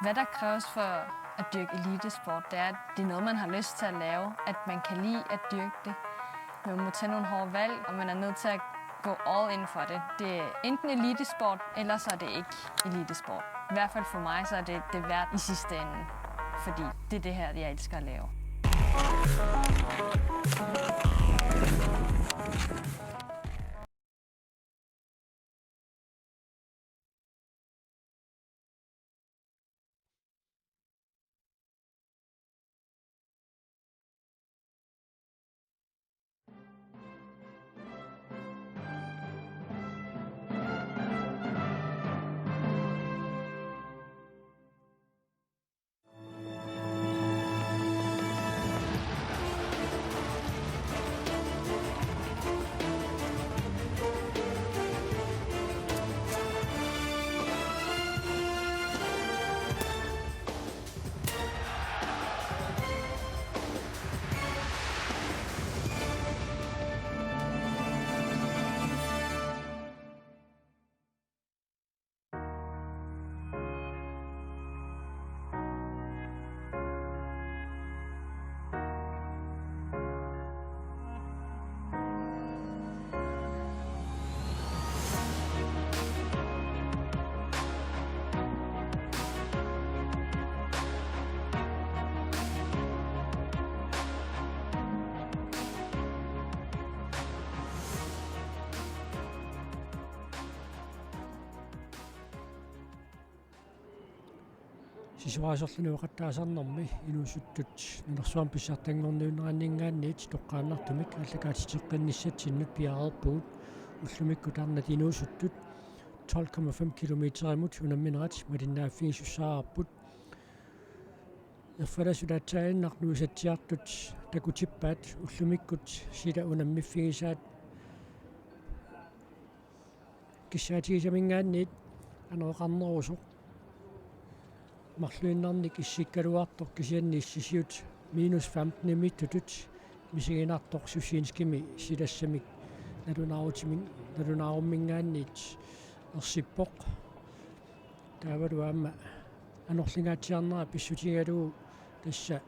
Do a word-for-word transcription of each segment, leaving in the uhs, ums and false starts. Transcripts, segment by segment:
Hvad der kræves for at dyrke elitesport, det er, at det er noget, man har lyst til at lave, at man kan lide at dyrke det. Man må tage nogle hårde valg, og man er nødt til at gå all in for det. Det er enten elitesport, eller så er det ikke elitesport. I hvert fald for mig, så er det det værd i sidste ende, fordi det er det her, jeg elsker at lave. Sisoraasorluni ueqattaasarnermi inuusuttut nunarsuarmi pissartanngorniunneranninngaanniit toqqaannartumik aallakaatiteqqinnissatsinnut piareerpugut. Ullumikkut arnat inuusuttut tolv komma fem kilometerimut unamminerat malinnaaffigisussaavagut. Erfalasut aatsaannaq nuisatsiartut takutippaat ullumikkut sila unammiffigisaat kissaatigisaminngaanniit anoreqarnerusoq. Marluinnarnik issikkaluartoq kisianni issisiut minus femtenimiittutut misiginartoq Sjusiinskimi silassamik nalunaarutimin-, nalunaarumminngaanniit ersippoq. Taavalu aamma anorlingaatsiarnera pissutigalugu tassa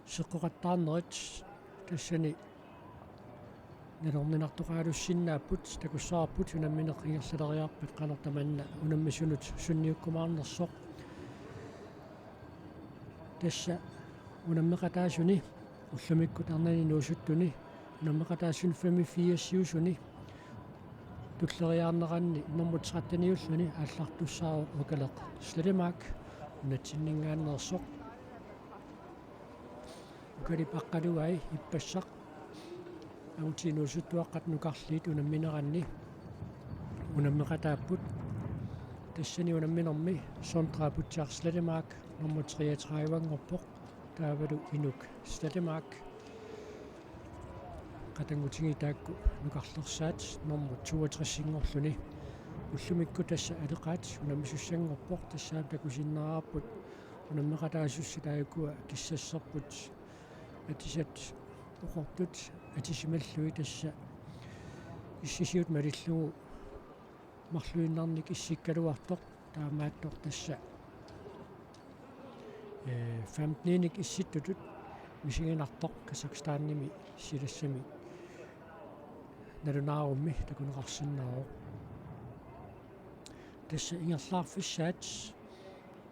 seqqoqattaarnerit tassani nalorninartoqalussinnaapput, takussavarput unammineq ingerlaleriarpat qanoq tamanna unammisunut sunniukkumaarnersoq. Tassa unammeqataasuni ullumikkut arnani inuusuttuni unammeqataasunut femogfirsiusuni tulleriiaarneranni nummer tretteniulluni aallartussaavoq Ukaleq Slettemark nunatsinninngaanneersoq. Ukalip Aqqaluai ippassaq angutit inuusuttuaqqat nukarliit unammineranni unammeqataapput. Tassani unamminermi Sondre Butcher Slettemark nummer treogtredive-nngorpoq, taavalu Inuk Slettemark qatanngutigiit taakku nukarlersaat nummer toogtres-inngorluni. Ullumikkut tassa Aleqaat unammisussanngorpoq, tassaavoq takusinnaavarput unammeqataasussat taakku kissasserput atisat oqortut atisimallugit, tassa issisiut malillugu marluinnarnik issikkaluartoq, taamaattoq tassa, ee, femteninik issittutut misiginartoq Kazakhstanimi silassami nalunaarummi takuneqarsinnaavoq. Tassa ingerlaarfissaat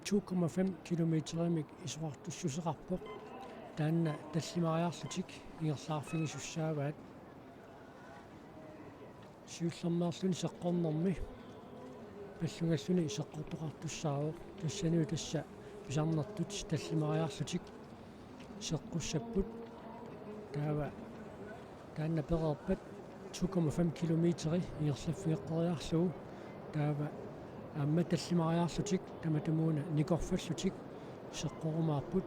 to komma fem kilometerimik isorartussuseqarpoq. Taanna tallimariarlutik ingerlaarfigisussaavaat. Siullermeerluni seqqornermi pallungalluni seqqortoqartussaavoq. Tassanilu tassa pisarnertut tallimariarlutik seqqussapput. Taava taanna pereerpat to komma fem kilometeri ingerlaffigeqqeriarlugu. Taava aamma tallimariarlutik tamatumuuna nikorfallutik seqqorumaarput.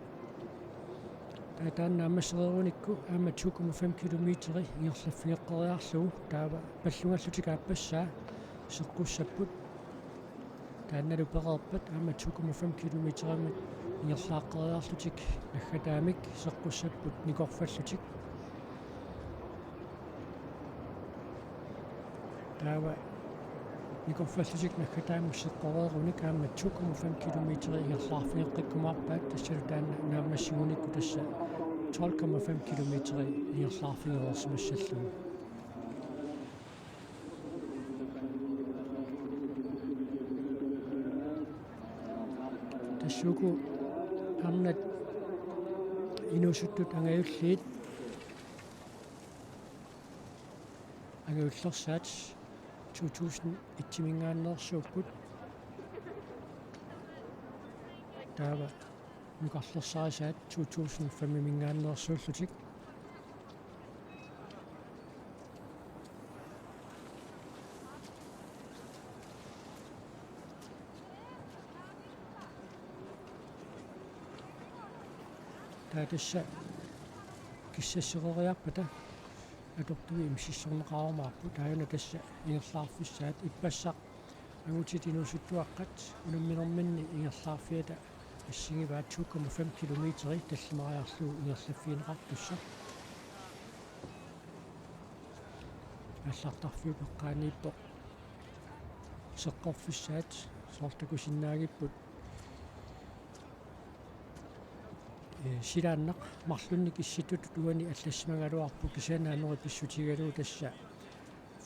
Taava taanna aamma sereerunikku aamma to komma fem kilometeri ingerlaffigeqqeriarlugu taava pallungallutik aappassaa seqqussapput. Taannalu pereerpat aamma to komma fem kilometerimik ingerlaaqqeriarlutik naggataamik seqqussapput nikorfallutik. Taava Nikorfallutik naggataamik seqqoreerunik aamma to komma fem kilometer ingerlaarfigeqqikkumaarpaat, tassalu taanna naammassigunikku tassa tolv komma fem kilometer ingerlaarfigereersimassallugu. Tassa uku arnat inuusuttut angajulliit angajullersaat to tusind et-iminngaanneersuupput. Taava nukarlersarisaat to tusind fem-iminngaanneersuullutik. Taava tassa kissassereeriarpata atortui imsissorneqarumaarput, taanna tassa ingerlaarfissaat. Ippassaq angutit inuusuttuaqqat unamminerminni ingerlaarfiata assigivaat to komma fem kilometeri tallimariarlugu ingerlaffigineqartussaq. Aallartarfiup eqqaaniippoq seqqorfissaat, soorlu takusinnaagipput. Ee, silaannaq marlunnik issittutut uani allassimagaluarpoq, kisianni anori pissutigalugu tassa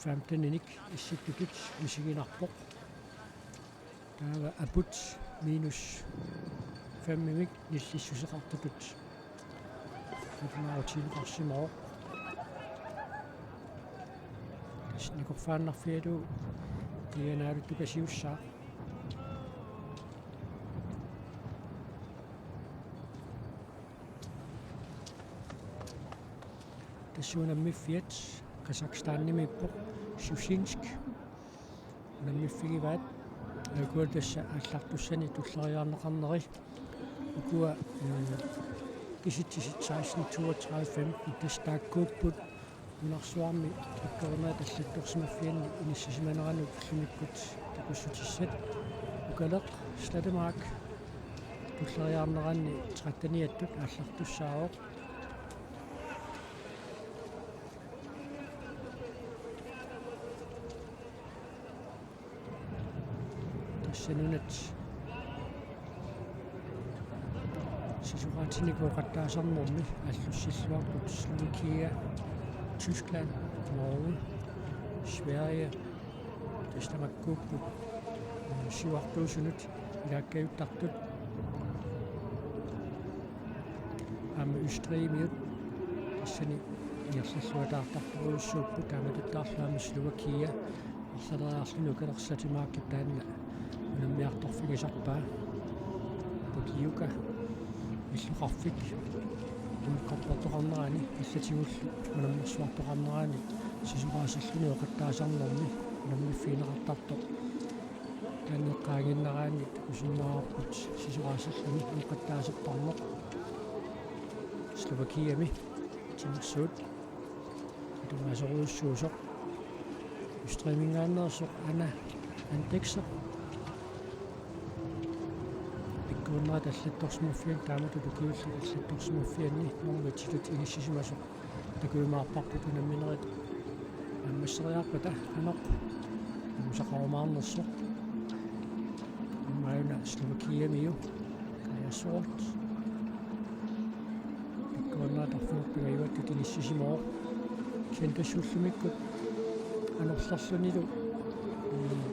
femteninik issittutut misiginarpoq. Taava aput minus femimik nillissuseqartutut nalunaarutigineqarsimavoq. Tassa nikorfaannarfigalugu Diana Alutukasiussaaq. Tassa unammiffiat Kazakhstanimiippoq, Shusinsk. Unammiffigivaat, ukua tassa aallartussani tulleriiaarneqarneri. Ukua, mm, kisitsisit seksten toogtredive femten, tassa taakkuupput nunarsuarmi pikkornera allattorsimaffianni inissisimaneranut ullumikkut takussutissat. Ukaleq Slettemark tulleriiaarneranni tretteniattut aallartussaavoq. Tassa nunat sisoraatsinikuugattaasarnermi allussilluarput Slovakia, Tyskland, Norge, Sverige, tassa tamakkuupput, ee, siuartuusunut ilaakkajuttartut. Aamma Østrigimiut tassani ingerlalluataartartorujussuupput, taamatuttaarlu aamma Slovakia arlaleriarluni ukaleq Slettemarkip taanna unammiartorfigisarpaa. Pukiuka illoqarfik World Cup-ertoqarnerani allatigullu unammersuartoqarnerani sisoraaserluni ooqattaasarnermi unammiffigineqartartoq. Taanna eqqaaginnaraanni takusinnaavarput sisoraaserluni ooqattaasertarneq. Slovakiami timersuut atungaasorujussuusoq. Østrigiminngaanneersoq Anna Andekser. Pikkunnerit allattorsimaffianni, taamatut ukiullit allattorsimaffianni normu et-itut inissisimasoq takujumaarparput unamminerit naammasseriarpata, anoq angusaqarumaarnersoq. Aamma una Slovakiamiu Kaja Sort pikkunnerit arfineq-pingajuattut inissisimavoq. Kisianni tassa ullumikkut anorlerlunilu, mm,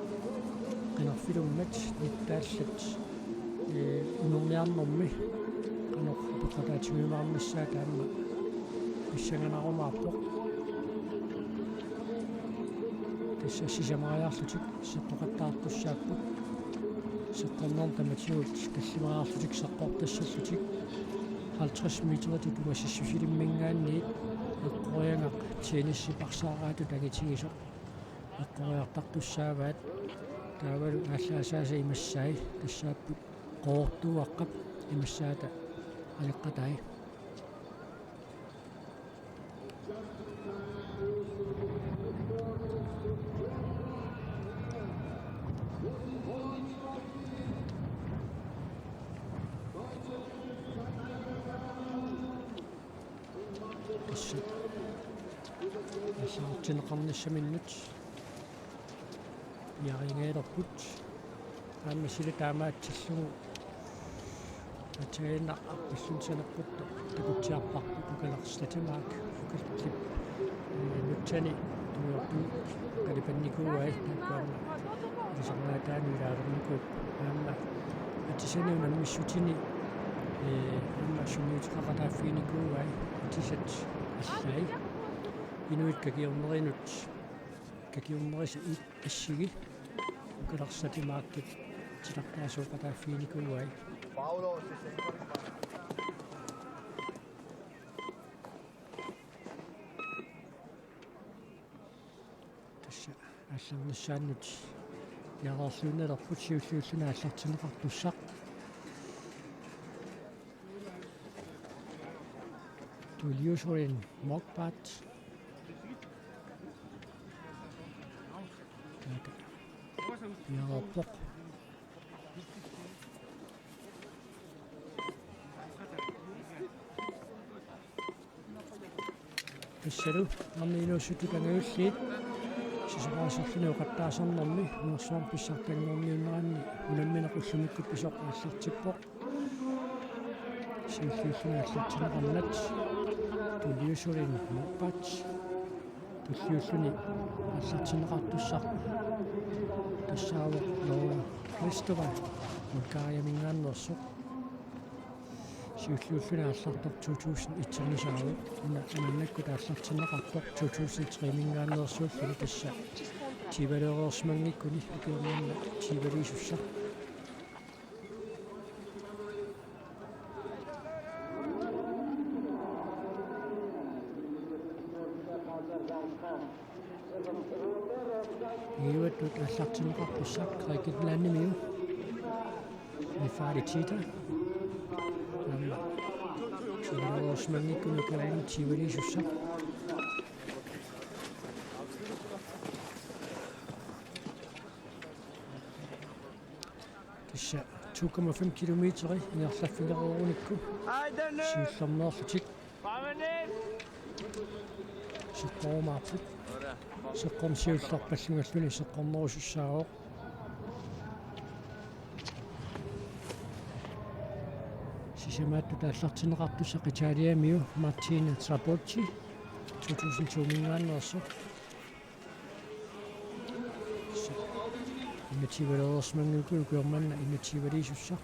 qinerfilummat nittaallat, ee, unorniarnermi qanoq apeqqutaatigiumaarnissaa taanna pissanganarumaarpoq. Tassa sisamariarlutik seqqoqattaartussaapput. Seqqornermut tamatigut tallimariarlutik seqqortassallutik halvtreds meteritut ungasissusilimminngaanniit eqqoriagaq tennisip arsaaraatut angitigisoq eqqoriartartussaavaat. Taavalu aallaasaasa imassai tassaapput Qoortuuaqqap imassaata aleqqatai. Tassa aallartinneqarnissaminnut Piareerput. Aamma sila taamaatsillugu aatsaannguaq arpallutik saneqquttoq takutsiarparput Ukalersitat Tasimaak, Ukalip, ee, nutsani tuniortumik qalipannikuuai, taakku aamma ilisarnaataanut ilaalernikuupput. Aamma atisani unammissutini, ee, aamma sunniuteqaqataaffiginikuuai atisat allai. Inuit kakiornerinut, kakiornerisa assigi Ukalersitat Tasimaakkut titartaasooqataaffiginikuuai. Tassa aallarnissaannut piareerluinnalerput, siulliulluni aallartinneqartussaq. Tuliusurin Mokbart. Piareerpoq. Tassalu arnat inuusuttut angajulliit sisoraasorluni oqattaasarnermi unersuarmi pissartanngorniunneranni unammineq ullumikkut pisoq aallartippoq. Siulliulluni aallartinneqarnat Tuliusurin Mokbart. Tulliulluni aallartinneqartussaq tassaavoq Laura Kristova Bulgariaminngaanneersoq. Siulliulluni aallartoq to tusind et-ernisaavoq. Una maannakkut aallartinneqartoq to tusind tre-minngaanneersuulluni, tassa tyveleereersimanngikkuni ukioq manna tyveliisussaq. Iuattut aallartinneqartussaq Grækenlandimiu Nefari Tita. Aamma tyveleereersimanngikkuni ukioq manna tyveliisussaq. Tassa to komma fem kilometeri ingerlaffigereerunikku siullermeerlutik seqqorumaarput. Seqqorneq siullerpallugalluni seqqornerusussaavoq. Sisamaattut aallartinneqartussaq Italiamiu Martina Trabocchi, to tusind to-minngaanneersoq. Enogtyveleereersimanngikkuni ukioq manna enogtyveliisussaq.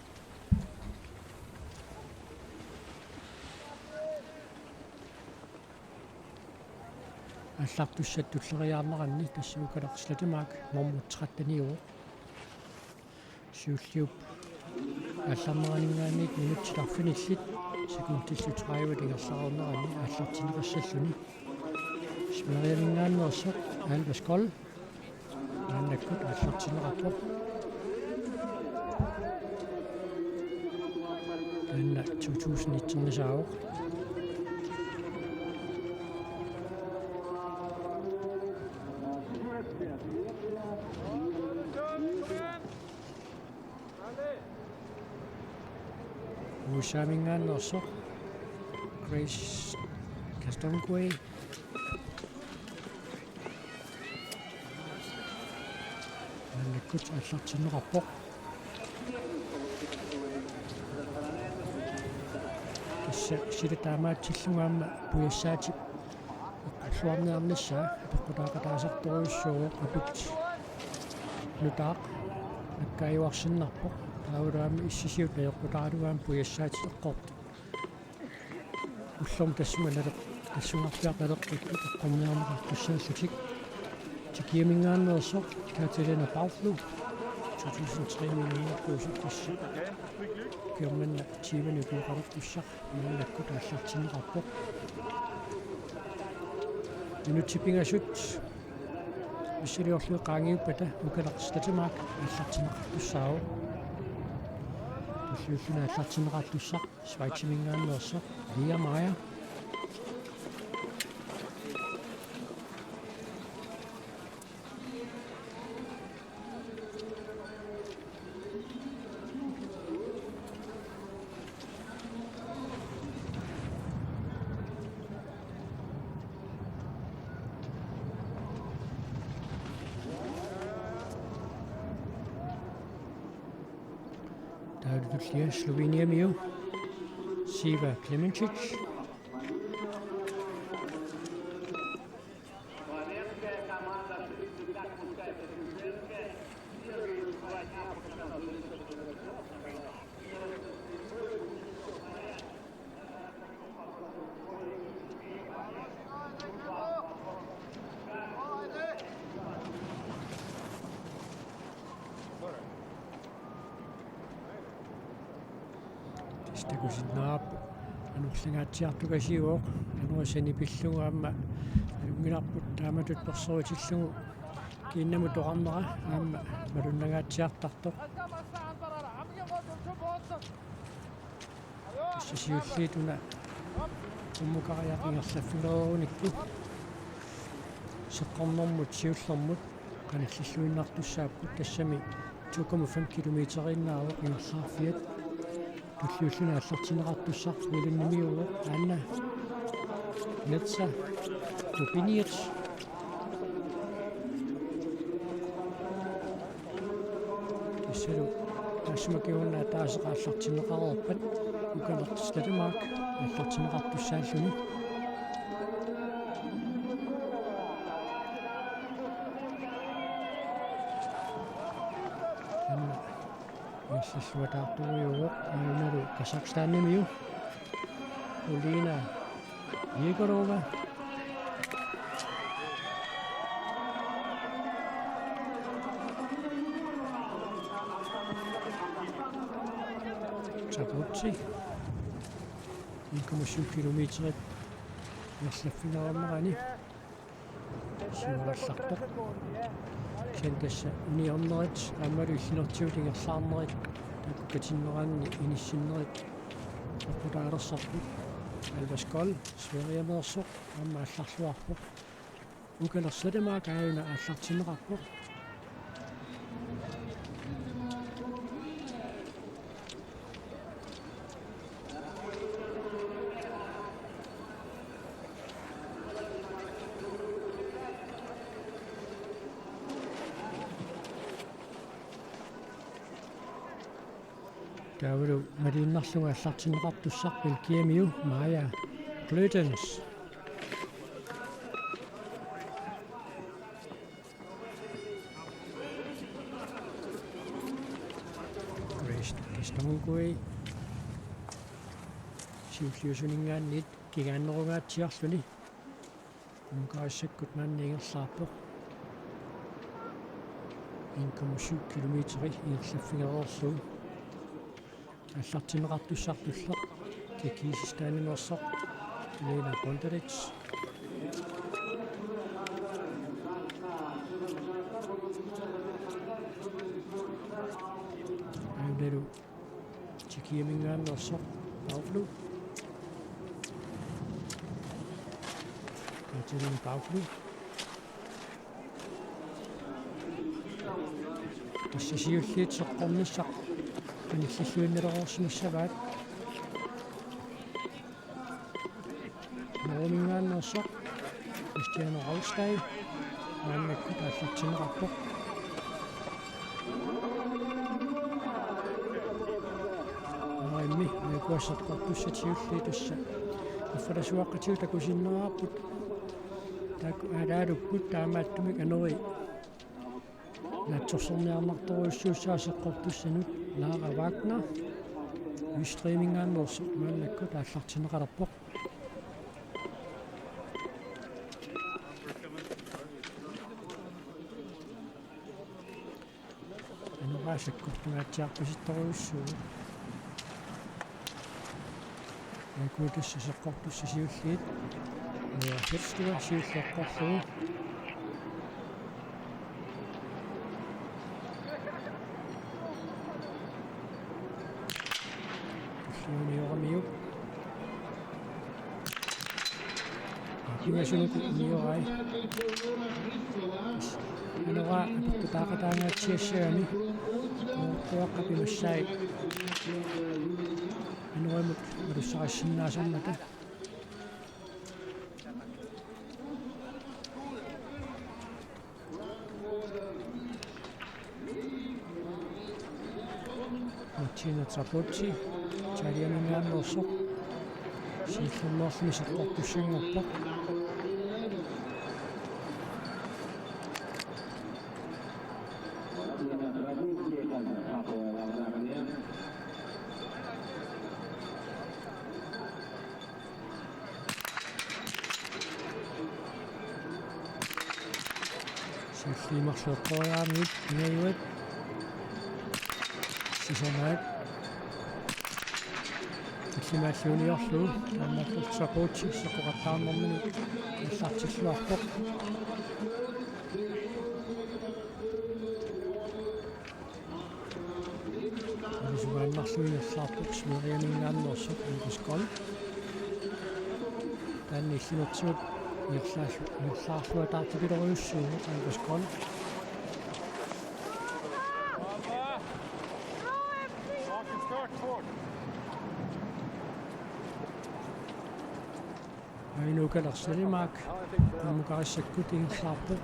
Aallartussat tulleriiaarneranni tassa Ukalersitat Tasimaak nummer tretten-iuvoq. Siulliup aallarneraninngaanniit minutsit arfinillit sekundillu tredive ingerlareerneranni aallartinneqassalluni Sverigeminngaanneersoq Alba Skol maannakkut aallartinneqarpoq. Taanna to tusind et-ernisaavoq. U S A-minngaanneersoq Grace Castonguay maannakkut aallartinneqarpoq. Tassa sila taamaatsillugu aamma pujassaatip eqqorluarniarnissaa apeqqutaaqataasartorujussuuvoq, aput nutaaq nakkaajuarsinnarpoq. Taavalu aamma issisiut najoqqutaralugu aamma pujassaatit eqqortut ullormut tassunga naleq-, tassungarpiaq naleqqikkut eqqorniarneqartussaallutik. Tjekkiaminngaanneersoq Katerina Pavlou, to tusind tre-minngaanneersuusoq, tassa ukioq manna tyvenik ukioqalertussaq maannakkut aallartinneqarpoq. Minutsip pingasut missiliorlugit qaangiuppata Ukalersitat Tasimaak aallartinneqartussaavoq. Tulliulluni aallartinneqartussaq Schweiziminngaanneersoq Lia Maja. Tullia Sloveniamiu Siva Klemenčić. Tassa takusinnaavarput anorlangaatsiartugasiuvoq, qanoq isani pillugu aamma nalunngilarput taamatut persorutillugu kiinnamut toqarnera aamma malunnangaatsiartartoq. Tassa siulliit una qummukariaq ingerlaffigereerunikku seqqornermut siullermut qanillilluinnartussaapput, tassami to komma fem kilometeriinnaavoq ingerlaarfiat. Tulliulluni aallartinneqartussaq Polenimiuuvoq, aana Netsa Tupiniat. Tassalu taassuma kingorna ataaseq aallartinneqareerpat Ukalertsi Telemark aallartinneqartussaalluni. Aana ingerlalluataartorujuuvoq, aajuna Kazakhstanimiu Polina Yegorova. Sapuutsi. En komma syv kilometer ingerlaffigereernerani siorallartoq. Kisianni tassa uniornerit aammalu illinortigut ingerlaarnerit taakku katinneranni inissinnerit peqqutaalersorput. Alva Skoll, Sverigemeersoq, aamma aallarluarpoq. Ukalersi Telemark aajuna aallartinneqarpoq. Taavalu maliinnarlugu aallartinneqartussaq Belgiamiu Maja Kleutens. Grace Kistongui siulliusuninngaanniit kingaannerungaatsiarluni. Ungarissakkut maanna ingerlaarpoq. En komma syv kilometeri ingerlaffigereerlugu. Aallartinneqartussaq tulleq Kirgisistanimeersoq Elena Bondarić. Aajuna Tjekkiaminngaanneersoq Pavlu. Katerina Pavlu. Tassa siulliit seqqornissaq qanillilluinnalereersimissavaat. Norgeminngaanneersoq Christiane Rolstad maannakkut aallartinneqarpoq. Norgemi maannakkut seqqortussat siulliit tassa affarasuaqqatigut takusinnaavarput. Taakku aalaarukkut taamaattumik anori naatsorsorniarnartorujussuussaaq seqqortussanut. Lara Wagner Østrigiminngaanneersoq maannakkut aallartinneqalerpoq. Anoraasakkortungaatsiarpasittorujussuuvoq. Maannakkut tassa seqqortussat siulliit. Noah Hedström siulleq eqqorlugu. Tulliani Oramiuk. Pingasunut uniorai. Anora apeqqutaaqataangaatsiassagami. Uuttuaqqap imassaai. Anoramut malussaqassinnaasarmata. Martina Trapozzi, Italiaminngaanneersoq. Siullermeerluni seqqortussanngorpoq. Siulliit marluk eqqoriaramiuk, Ingaajuat. Sisamaat. Tallimaalluuniorlugu, taamaakkut Trapozzi seqqoqattaarnermini aallartilluarpoq. Alusugaannarlugu ingerlaarpoq Sverigeminngaanneersoq Angus Kold. Taanna illinertigut ingerlaallu-, ingerlaarluataartipilorujussuuvoq Angus Kold. Aino Kallerselimaak, Tammukarissakkut ingerlaarpoq.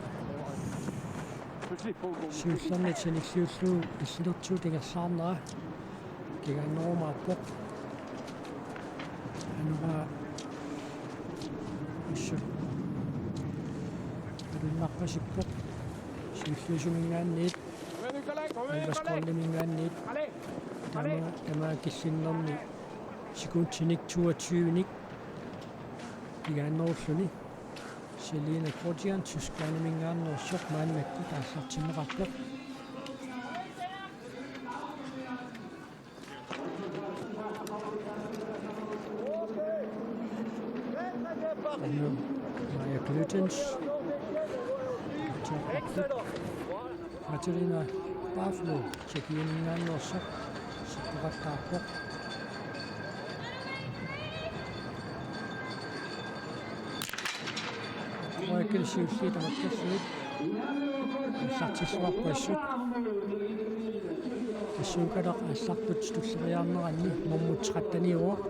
Siullermik sanilliullugu illinertigut ingerlaarnera kigaannerumaarpoq. Anora ussuk alunnarpasippoq. Siulliusuminngaanniit, Angus Koldiminngaanniit. Tama-, tamaat killinnermi sekundinik toogtyvenik kigaannerulluni. Selina Kortian, Tysklandiminngaanneersoq, maannakkut aallartinneqarpoq. Maja Gløtens. Katerina Pavlo, Tjekkiaminngaanneersoq, seqqoqattaarpoq. Eqqoriakkani siulliit tamakkerlugit aallartilluarput assut. Tassuukalaq aallartut tulleriiaarneranni nummer tretteniuvoq.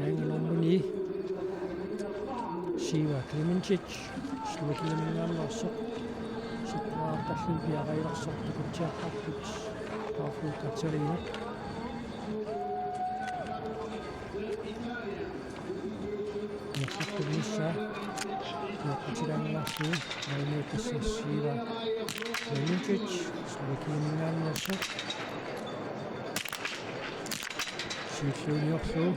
Aajuna nummer ni, Siva Klemenčić, Slovakiaminngaanneersoq. Seqqoqattaarluni piareersoq takutsiartarput Pavlo Katerina. Ingerlaqqinnissaa. Ingerlaqqilaannguarlugu. Aajuna tassa Siva Klemenčić, Slovakiaminngaanneersoq. Siulliuniorlugu.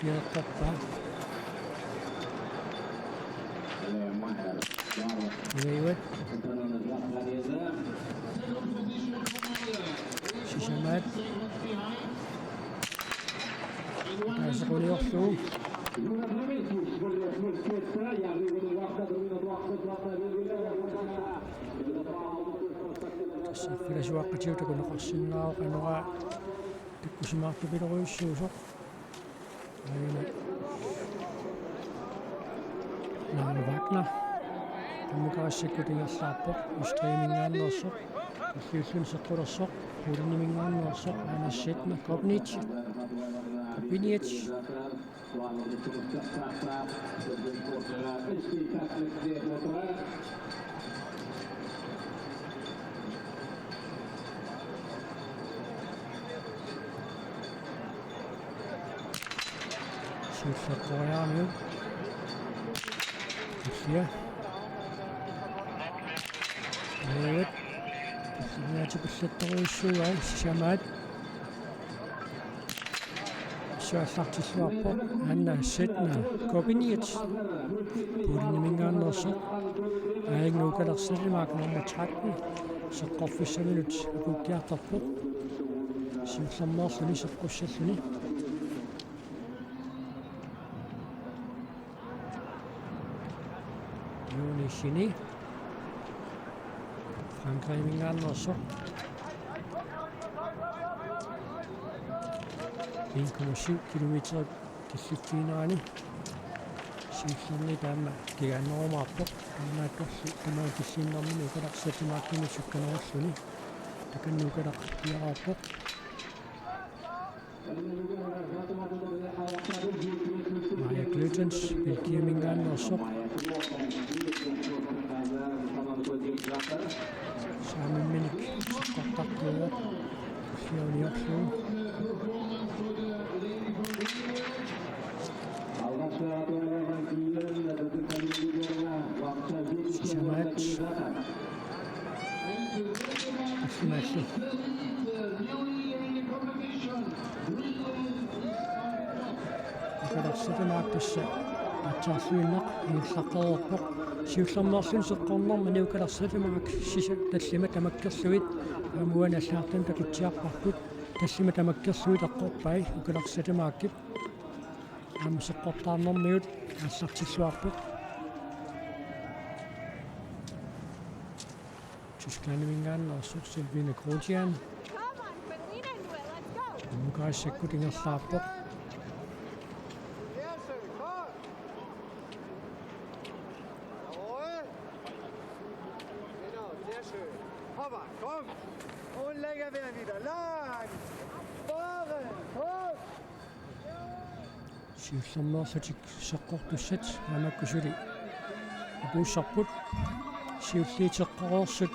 Illiaqqorpaa. Ingaajuat. Sisamaat. Taasaquniorlugu. Tassa iffilasuaqqatigut takuneqarsinnaavoq, Anora takkusimaartupilorujussuusoq. Aajuna Laura Wagner. Tammukarissakkut ingerlaarpoq. Østrigiminngaanneersoq. Illiulluni seqqulersoq. Poleniminngaanneersoq. Anna Sedna Kopnic. Kopnic. Siulleqqoriaramiuk. Illia. Aajuna. Illiaatipillattorujussuugai sisamaat. Assut aallartilluarpoq Anna Sedna Kopnic. Poleniminngaanneersoq. Aajuna Kallerselimaak nummer tretten. Seqqorfissaminut akuukkiartorpoq. Siullermeerluni seqqussalluni. Yuni Chini. Frankrigiminngaanneersoq. En komma syv kilometer killitsiinerani. Siullerni taama kigaannerumaarpoq. Taamaattorli tamaat killiinnarmini Kallerselimaakimut sukkanerulluni. Takanna Kalleq piareerpoq. Maja Gløtens, Belgiaminngaanneersoq. Aamma imminik seqqortartuuvoq. Siauniorlugu. Sisamaat. Tassimaallu. Ukalersaat Tamaak tassa aatsaarluinnaq ingerlaqqereerpoq. Siullermeerluni seqqornermini Ukalersaat Tamaak sisa tallimat tamakkerlugit aamma uani allagartani takutsiarparput. Tallimat tamakkerlugit eqqorpai Ukalersaat Tamaakip. Aamma seqqortaarnermigut aallartilluarpoq. Tysklandiminngaanneersoq Selvine Grotian. Ungarersukkut ingerlaarpoq. Siullermeerlutik seqqortussat maannakkut suli apuussarput. Siulliit seqqoreersut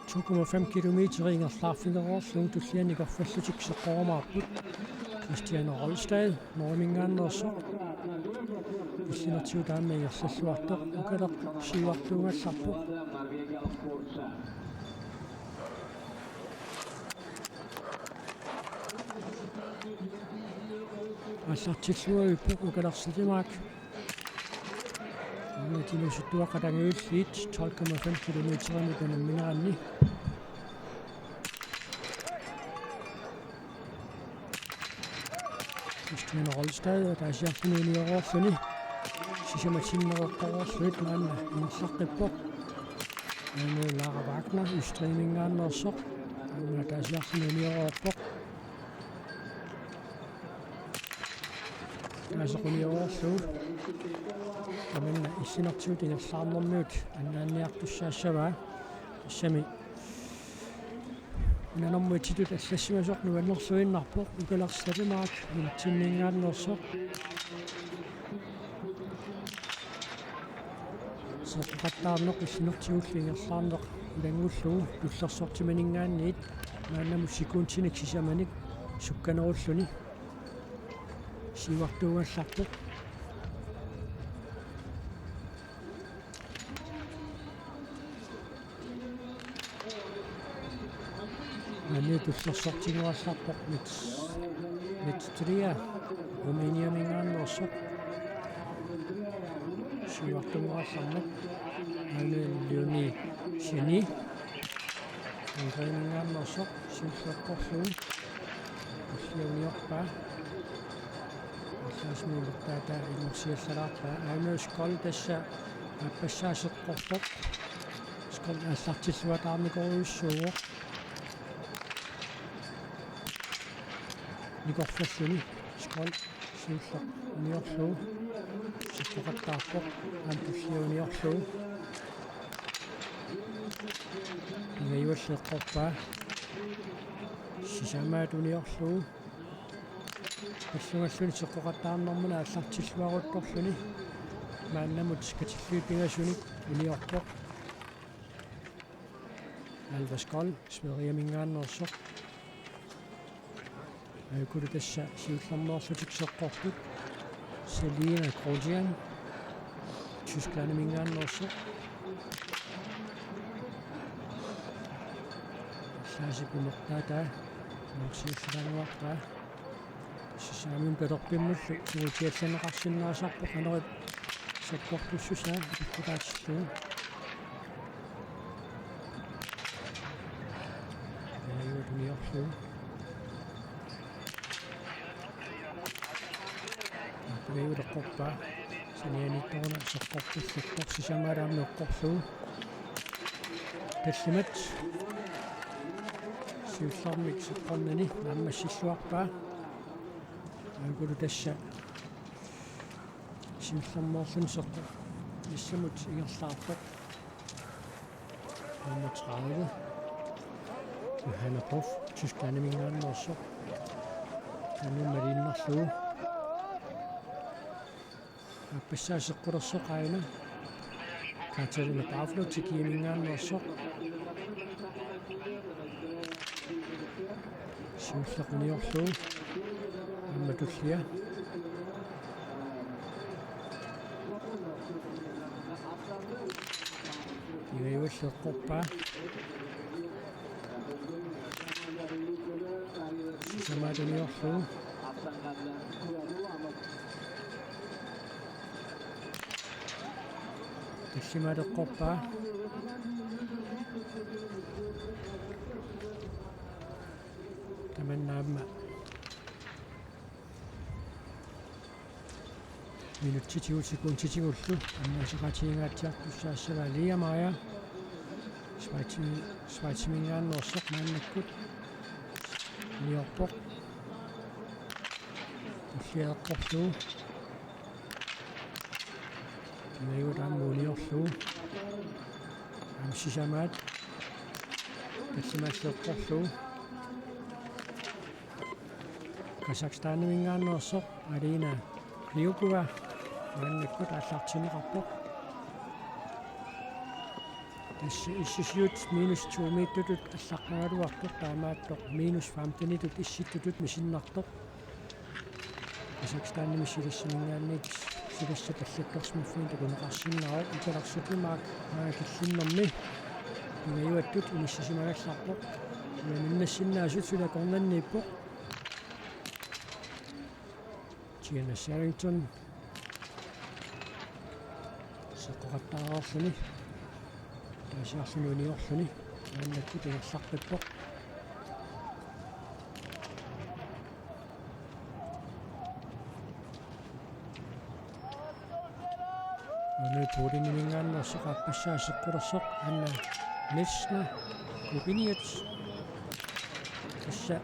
to komma fem kilometer ingerlaarfigereerlugu tulliani nikorfallutik seqqorumaarput. Christian Rolstad, Norgeminngaanneersoq. Illinertigut aamma ingerlalluartoq, Ukaleq siuartuugallarpoq. Aallartilluarpoq Ukalersaat Tamaak. Aamma inuusuttuaqqat angajulliit tolv komma fem kilometerimut unammineranni. Christian Rolstad ataasiarluni unioreerluni. Sisamat sinnereqqareerlugit maanna ingerlaqqippoq. Aamma Lara Wagner Østrigiminngaanneersoq. Aamma ataasiarluni unioreerpoq. Taasaq unioreerlugu. Tamanna illinertigut ingerlaarnermigut annaanniartussaassavaa. Tassami unanormu ititut allassimasoq nuannerluinnarpoq Ukalersaat Tamaak nunatsinninngaanneersoq. Seqqoqattaarneq illinertigullu ingerlaarneq ilanngullugu tullersortimaninngaanniit maannamut sekundinik sisamanik sukkanerulluni siuartuugallarpoq. Maanna tullersortinguallarpoq Mets, Mets Trier, Rumæniaminngaanneersoq. Siuartuugallarmat. Maanna Leonie Genie, Ungariminngaanneersoq, siulleq eqqorlugu. Tullia uniorpaa. Allaasumik umertaataa innersuussalaarpaa. Aamma Scholl tassa aappassaa seqqorpoq. Scholl aallartilluataarnikorujussuuvoq. Nikorfalluni Scholl siulleq uniorlugu. Seqqoqattaarpoq aamma tullia uniorlugu. Pingajualli eqqorpaa. Sisamaat uniorlugu. Pallungalluni seqqoqattaarnermini aallartilluaruttorluni. Maannamut katillugit pingasunik uniorpoq. Alva Scholl, Sverigeminngaanneersoq. Aajukulu tassa siullermeerlutik seqqorput. Selina Grotian, Tysklandiminngaanneersoq. Allaasip umertaataa innersuussalaannguarpaa. Sisamaat talerpimmullu siulliallanneqarsinnaasarpoq, anorip sakkortussusaa ikikkutaatillugu. Pingajuat uniorlugu. Pingajuat eqqorpaa. Sanianiittoruna seqqortullugu sisamaat aamma eqqorlugu. Tallimat siullermik seqqornani naammassilluarpaa. Aajukulu tassa siullermeerluni seqqornissamut ingerlaarpoq. Nummer tredive, Johanna Puff, Tysklandiminngaanneersoq. Aamma maliinnarlugu. Aappassaa seqqulersoq aajuna Katarina Pavlo, Tjekkiaminngaanneersoq. Siulleq uniorlugu. Aamma tullia. Pingajuallu eqqorpaa. Sisamaat uniorlugu. Tallimaat eqqorpaa. Tamanna aamma minutsitigut sekunditigullu annuseqatigiingaatsiartussaassavaa Liamaja. Schweiz-, Schweiziminngaanneersoq maannakkut uniorpoq. Tullia eqqorlugu. Pingajuat aamma uniorlugu. Aamma sisamaat. Tallimaallu eqqorlugu. Kazakhstaniminngaanneersoq Alina Kriukova maannakkut aallartinneqarpoq. Tassa issisiut minus to-miittutut allaqqagaluartoq, taamaattoq minus femtenitut issittutut misinnartoq. Kazakhstanimi silassaminngaanniit silassat allattorsimaffiit takuneqarsinnaavoq. Ukaleq Slettemark maanga killinnermi pingajuattut inissisimagallarpoq. Uaniinnassinnaasut suli akornanniippoq. Gianna Sherrington seqqoqattaareerluni. Taasiarluni uniorluni. Maannakkut ingerlaqqippoq. Uani Poleniminngaanneersoq aappassaa seqqulersoq Anna Messner Kubiniat. Tassa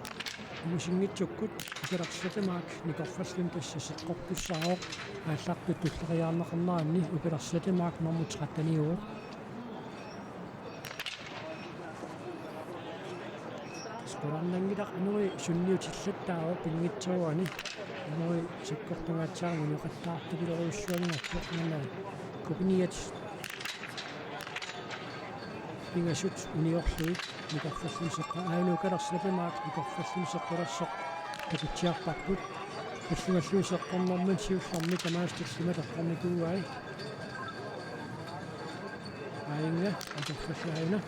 umisinngitsukkut Ukaleq Slettemark nikorfalluni tassa seqqortussaavoq, aallartut tulleriiaarneqarneranni. Ukaleq Slettemark nummer tretteniuvoq. Qularnanngilaq anori sunniutillattaavoq pinngitsoorani. Anori sakkortungaatsiarami unioqattaartupiloorujussuanngorpoq, aamma Kubiniat pingasut uniorlugit nikorfalluni seqqo-, aajuna Ukaleq Slettemark nikorfalluni seqqulersoq takutsiarparput. Pallungallu seqqornermini siullermi tamaasa tallimat eqqornikuuai. Aajuna nikorfallu aajuna.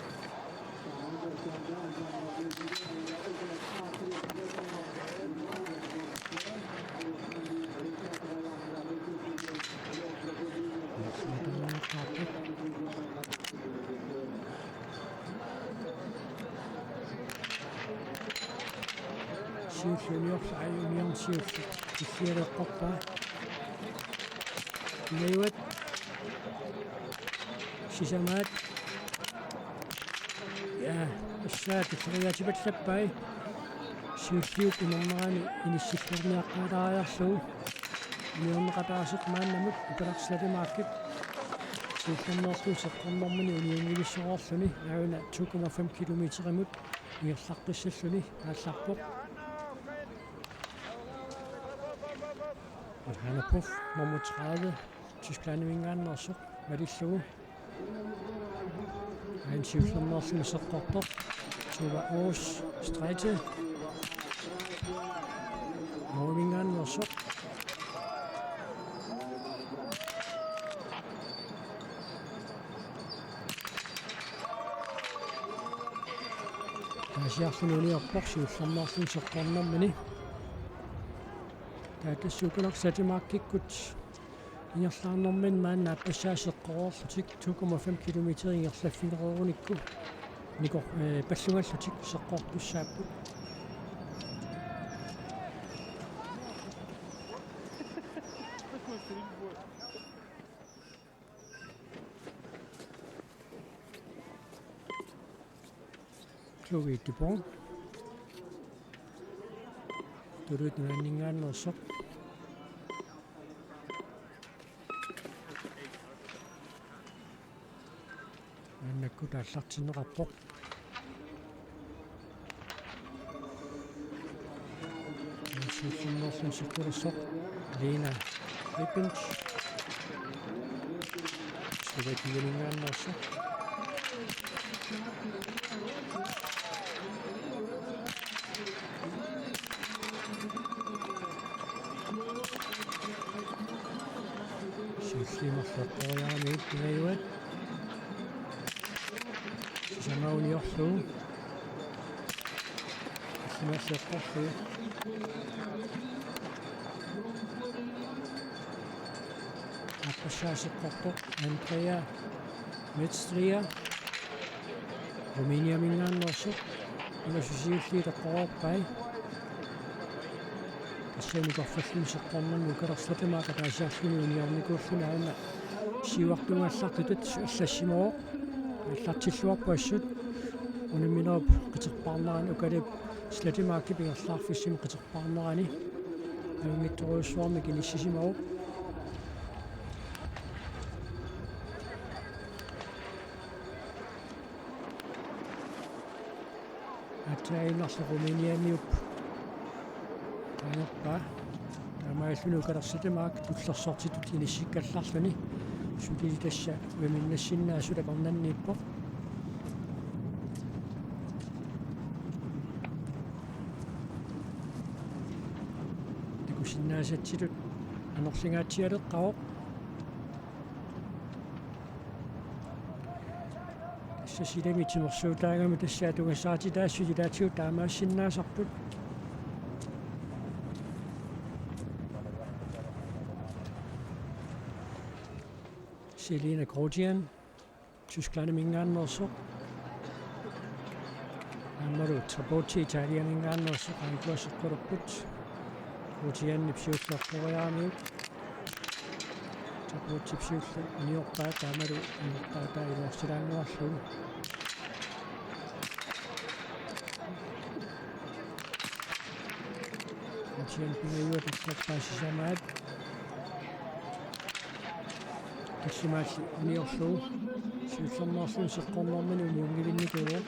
Siulliuniorlu, aajuna siulleq. Tullia eqqorpaa. Pingajuat. Sisamaat. Ja, tassa tulleriiaatipallappai. Siulliup inernerani inissilluarniaqqaalaariarlugu. Uniorneqataasoq maannamut Ukaleq Slettemarkip siullermeerluni seqqornermini uniunngivissoreerluni, aajuna to komma fem kilometerimut ingerlaqqissalluni aallarpoq. Anna Puff, nummer tredive, Tysklandiminngaanneersoq, malillugu. Aajuna siullermeerluni seqqortoq Tuva Aas Streite, Norgeminngaanneersoq. Taasiarluni uniorpoq siullermeerluni seqqornermini. Taava tassa Ukaleq Slettemarkikkut ingerlaarnermini maanna aappassaa seqqoreerlutik to komma fem kilometer ingerlaffigereerunikku nikor-, eh, pallungallutik seqqortussaapput. Chloe Dupont. Tuluit Nunaanninngaanneersoq. Maannakkut aallartinneqarpoq. Siullermeerluni seqqulersoq Lena Ribbent. Slovakiaminngaanneersoq. Imarleqqoriaramiuk Pingajuat. Sisamaa uniorlugu. Issimaasseqqorlugu. Aaqqissaasseqqortoq Andrea Mestria. Rumæniaminngaanneersoq. Una susiulli toqqorpai. Tassani korfallun seqqornermi ukalersatima ataasiarluni uniornikuulluni aana siuartugallartutut allassimavoq. Allartilluarpoq assut. Unamminerup qiterpaarnerani ukalip Slettemarkip ingerlaarfissamik qiterpaarnerani. Ajunngitsorujussuarmik inissisimavoq. Aatsaannguaq Rumæniamiut. Taanna. Taamaalilluni ukalersatima tullersortitut inissikkallarluni. Suli tassa uiminnassinnaasoq takornanniippoq. Takusinnaasatsitut anorlingaatsialeqqavoq. Tassa silami timersuutaagami tassa atugassarititaassusilaatigut taamaassinnaasarput. Selina Grotian, Tysklandiminngaanneersoq. Aammalu Trapozzi Italiaminngaanneersoq, aamma seqqorput. Grotianip siulleq eqqoriaramiuk. Tapuutsip siulleq uniorpaa taamalu anortaa iluarsilaannguarlugu. Atsian Pingajuat eqqorpaa sisamaat. Tassimaalli uniorlugu. Siullermeerluni seqqornermini uniunngivinnikuuvoq.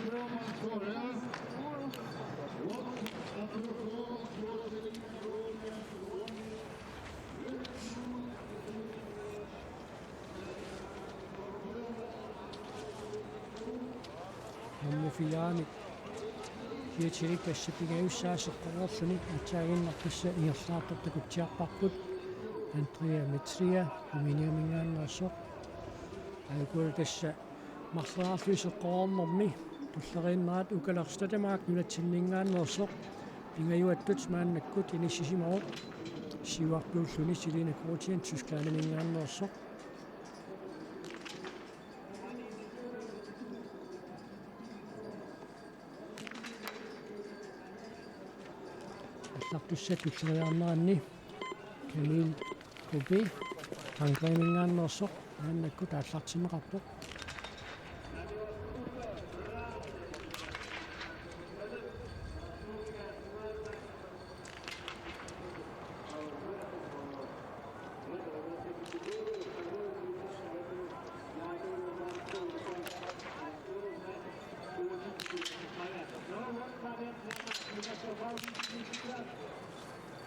Nummer fire-mi Hietilik tassa pingajussaa seqqornerluni, aatsaannguaq tassa ingerlaartoq takutsiarparput. Andrea Metria, Rumæniaminngaanneersoq. Aajukua tassa marloriarluni seqqornermi tulleriinnerat Ukaleq Slettemark nunatsinninngaanneersoq. Pingajuattut maannakkut inissisimavoq. Siuartuulluni Selina Grotian Tysklandiminngaanneersoq. Allartussat tulleriiaarneranni Camille Coupé, Frankrigiminngaanneersoq, maannakkut aallartinneqarpoq.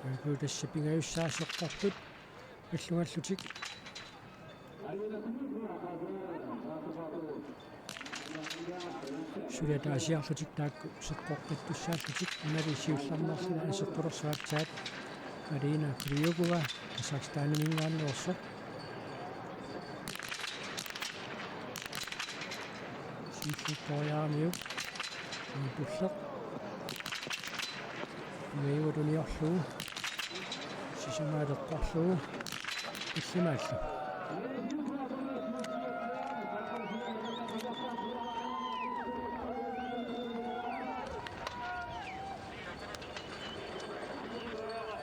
Aajukua tassa pingajussaa seqqortut pillugallutik. Suli ataasiarlutik taakku seqqoqqittussaallutik, unali siullermeerluni seqqolersaatsaat Marina Kriugova, Kazakhstaniminngaanneersoq. Siulleqqoriaramiuk. Tulleq. Pingajuat uniorlugu. Sisamaat eqqorlugu. Illimaallu.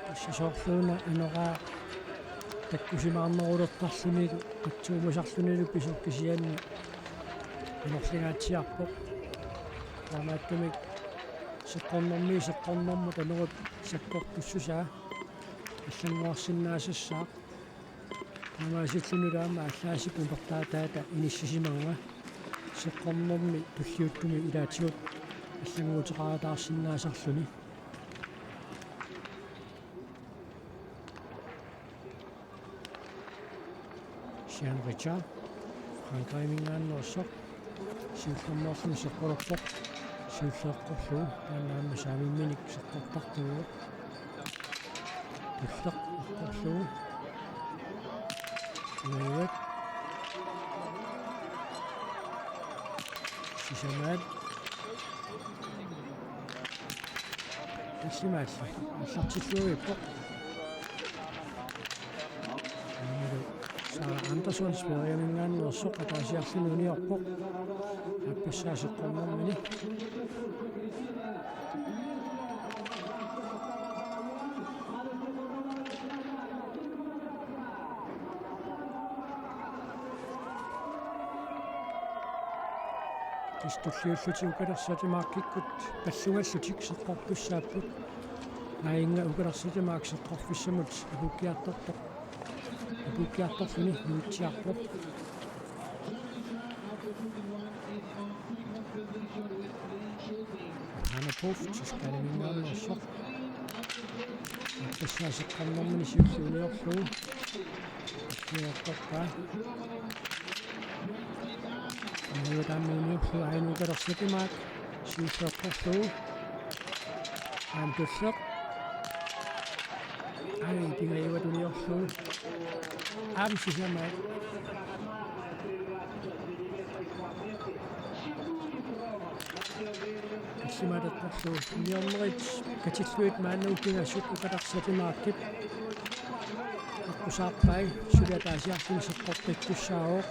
Tassa soorluuna anoraa takkusimaarnerulertarlunilu qatsuumasarlunilu pisoq kisianni anorlingaatsiarpoq. Taamaattumik seqqornermiit seqqornermut anorup sakkortussusaa allanngorsinnaasassaaq. Taamaasillunilu aamma aallaasip upertaataata inissisimavunga seqqornermi tulliuttumi ilaatigut allannguuteqarataarsinnaasarluni. Jean Richard, Frankrigiminngaanneersoq, siullermeerluni seqqolerpoq, siulleq eqqorlugu, taanna aamma saamimminik seqqortartuuvoq. Tulleq eqqorlugu. Inuit. Sisamaat. Tassimaallu. Aallartillugu ippoq. Aammalu Sara Andersson Sverigeminngaanneersoq ataasiarluni uniorpoq. Aappassaa seqqornermini. Tassa tulliullutik ukalersat Danmarkikkut pallugallutik seqqortussaapput. Aajuna ukalersat Danmark seqqorfissamut apuukkiartortoq. Apuukkiartorluni nuutsiarpoq. Hanna Puff, Tysklandiminngaanneersoq. Aappassaa seqqornermini siulliuliorlugu. Siuliortorpaa. Inuit aamma uniorlugu aajuna ukalersat Danmark. Siulliortorlugu. Aamma tulleq. Ai, pingajuat uniorlugu. Aamma sisamaat. Tassimaateqqorlugu. Uniornerit katillugit maannakkut pingasut ukalersat Danmarkip aqqusaarpai, suli ataasiarluni seqqoqqittussaavoq.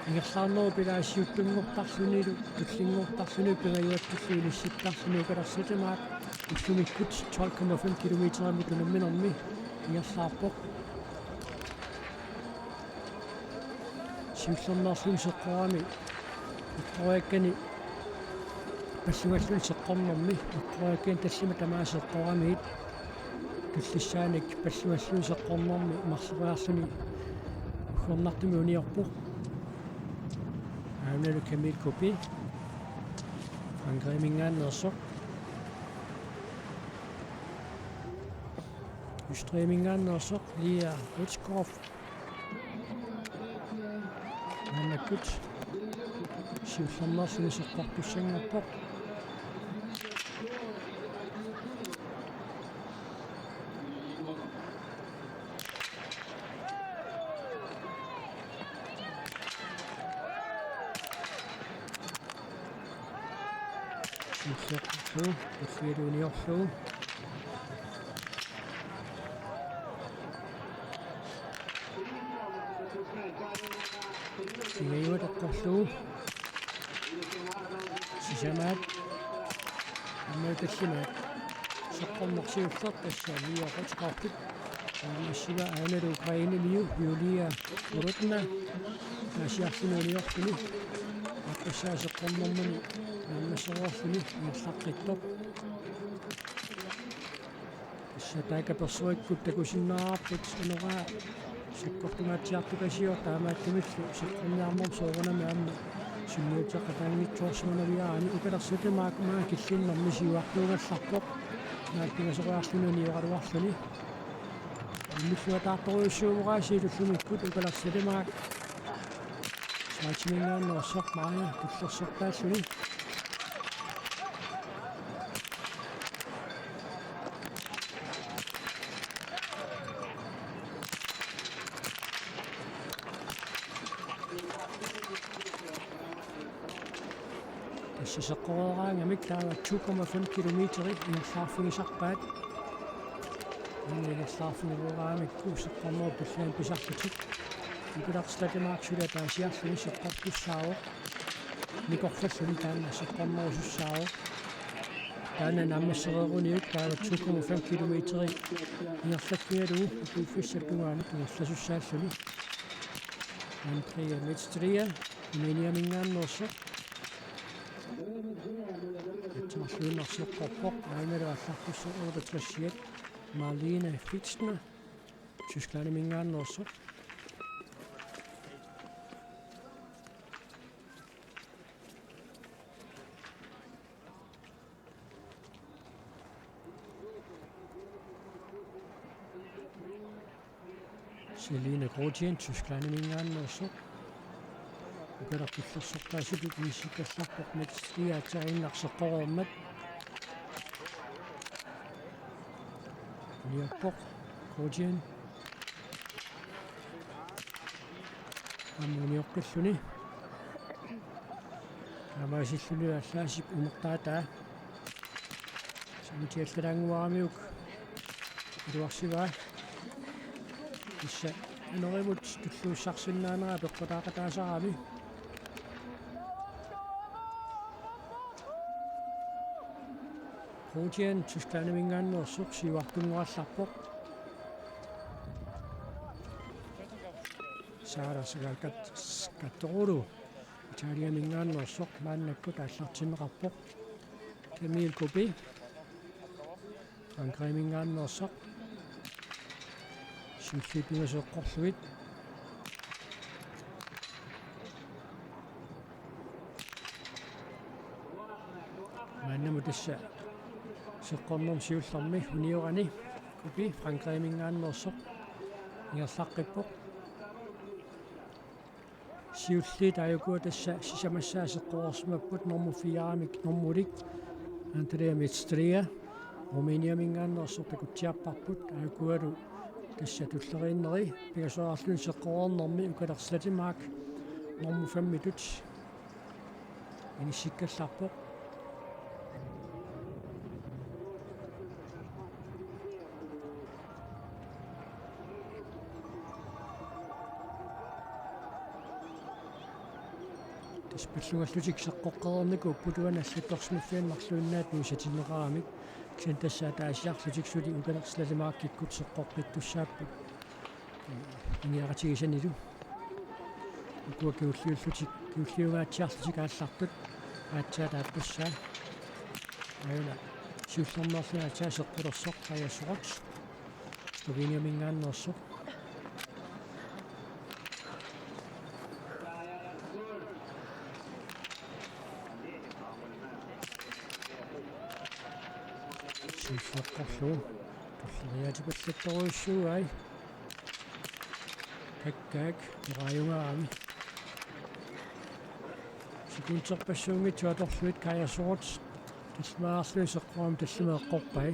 Ingerlaarnerup ilaasiuttunngortarlunilu, tullinngortarlunilu, pingajuattullu inissittarluni ukalersat Danmark ullumikkut tolv komma fem kilometerimut unamminermi ingerlaarpoq. Siullermeerluni seqqorami, eqqoriakkani pallugalluni seqqornermi, eqqoriakkani tallimat tamaasa eqqoramiit, tullissaanik pallugalluni seqqornermi marloriarluni uggornartumik uniorpoq. Aammalu Camille Coppi, Frankrigiminngaanneersoq. Østrigiminngaanneersoq Lea Rutschkow. Maannakkut siullermeerluni seqqortussanngorpoq. Siulliorlugu, tullialu uniorlugu. Pingajuat eqqorlugu. Sisamaat. Aamma tallimaat. Seqqorneq siulleq tassa Lea Rutschkowip. Aamma siva aanalu Ukrainemiu Julia Urutna. Ataasiarluni uniorluni. Aappassaa seqqornermini naammassereerluni ingerlaqqittoq. Tassa taakku persorikkut takusinnaavarput, unoraa sakkortungaatsiartukasior, taamaattumillu seqqorniarnermut soorunami aamma sunniuteqataanngitsoorsimanaviaraanni. Ukalersat Danmark maanna killinnermi siuartuugallarpoq, maanna pingasoriarluni unioraluarluni. Immilluataartorujussuuvoq aasiit ullumikkut ukalersat Danmark. Schweiziminngaanneersoq Maja tullersortaalluni. Tassa seqqoreeraangamik taava to komma fem kilometeri ingerlaarfigisarpaat. Aamma ingerlaarfigereeraangamikku seqqornerup tulliani pisarlutik. Ukalersat Danmark suli ataasiarluni seqqortussaavoq. Nikorfalluni taanna seqqornerusussaavoq. Taanna naammassereeruniuk taava to komma fem kilometeri ingerlakkigalugu ukiuffissap tungaanut ingerlasussaalluni. Andrea Mestria, Rumæniaminngaanneersoq. Aatsaarluinnaq seqqorpoq, aajuna aallartissaat otteogtresiat, Marlene Fichtner, Tysklandiminngaanneersoq. Selina Grothien, Tysklandiminngaanneersoq. Ukaleq tullersortaasutut inissikkallarpoq Mestria aatsaannaq seqqoreermat. Uniorpoq Grothien. Aamma unioqqilluni. Taamaasilluni allaasip umertaataa. Samitiallalaannguaramiuk iluarsivaa. Tassa anorimut tulluussarsinnaanera peqqutaaqataasarami. Rodian Tysklandiminngaanneersoq siuartunngorallarpoq. Sara Sakakat-, Skattoglu Italiaminngaanneersoq maannakkut aallartinneqarpoq. Camille Coupy Frankrigiminngaanneersoq. Siulliit pingasut eqqorlugit. Maannamut tassa seqqornermi siullermi uniorani Coupy Frankrigiminngaanneersoq ingerlaqqippoq. Siulliit aajukua tassa sisamassaat seqqoreersimapput normu fire-mik normulik Andrea Mestria Rumæniaminngaanneersoq takutsiarparput, aajukualu tassa tulleriinneri pingasoraarluni seqqoreernermi Ukaler Slettemark normu femmitut inissikkallarpoq. Tassa pillugallutik seqqoqqereernikuupput uani allattorsimaffiani marluinnaat nuisatinneqaramik. Kisianni tassa ataasiarlutik suli Ukaler Slettemarkikkut seqqoqqittussaapput. Ineqatigisanilu. Ukua kingulliullutik, kingulliungaatsiarlutik aallartut aatsaat aappassaa. Aajuna siullermeerluni aatsaat seqqulersoq Kaja Sorot Sloveniaminngaanneersoq. Siulleq eqqorlugu tulleriaatipallattorujussuugai. Kakkaak, peqaajungaarami. Sekunterpassuunngitsut atorlugit Kaja Sorot tallimaarluni seqqorami tallimat eqqorpai.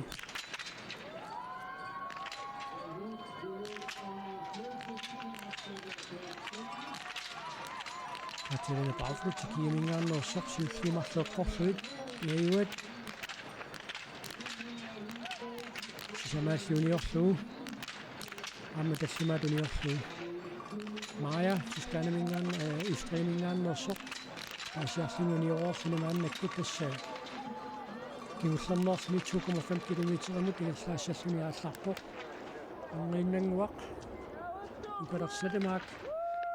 Katerina Bauflot Tjekkiaminngaanneersoq siulliit marluk eqqorlugit. Pingajuat sisamaalli uniorlugu. Aamma tallimaat uniorlugu. Maja, Tysklandiminngaan-, øh, Østrigiminngaanneersoq. Aasiarluni unioreerluni maannakkut tassa kingullermeerluni to komma fem kilometerimut ingerlaassalluni aallarpoq. Orniinnannguaq Ukaler Slettemark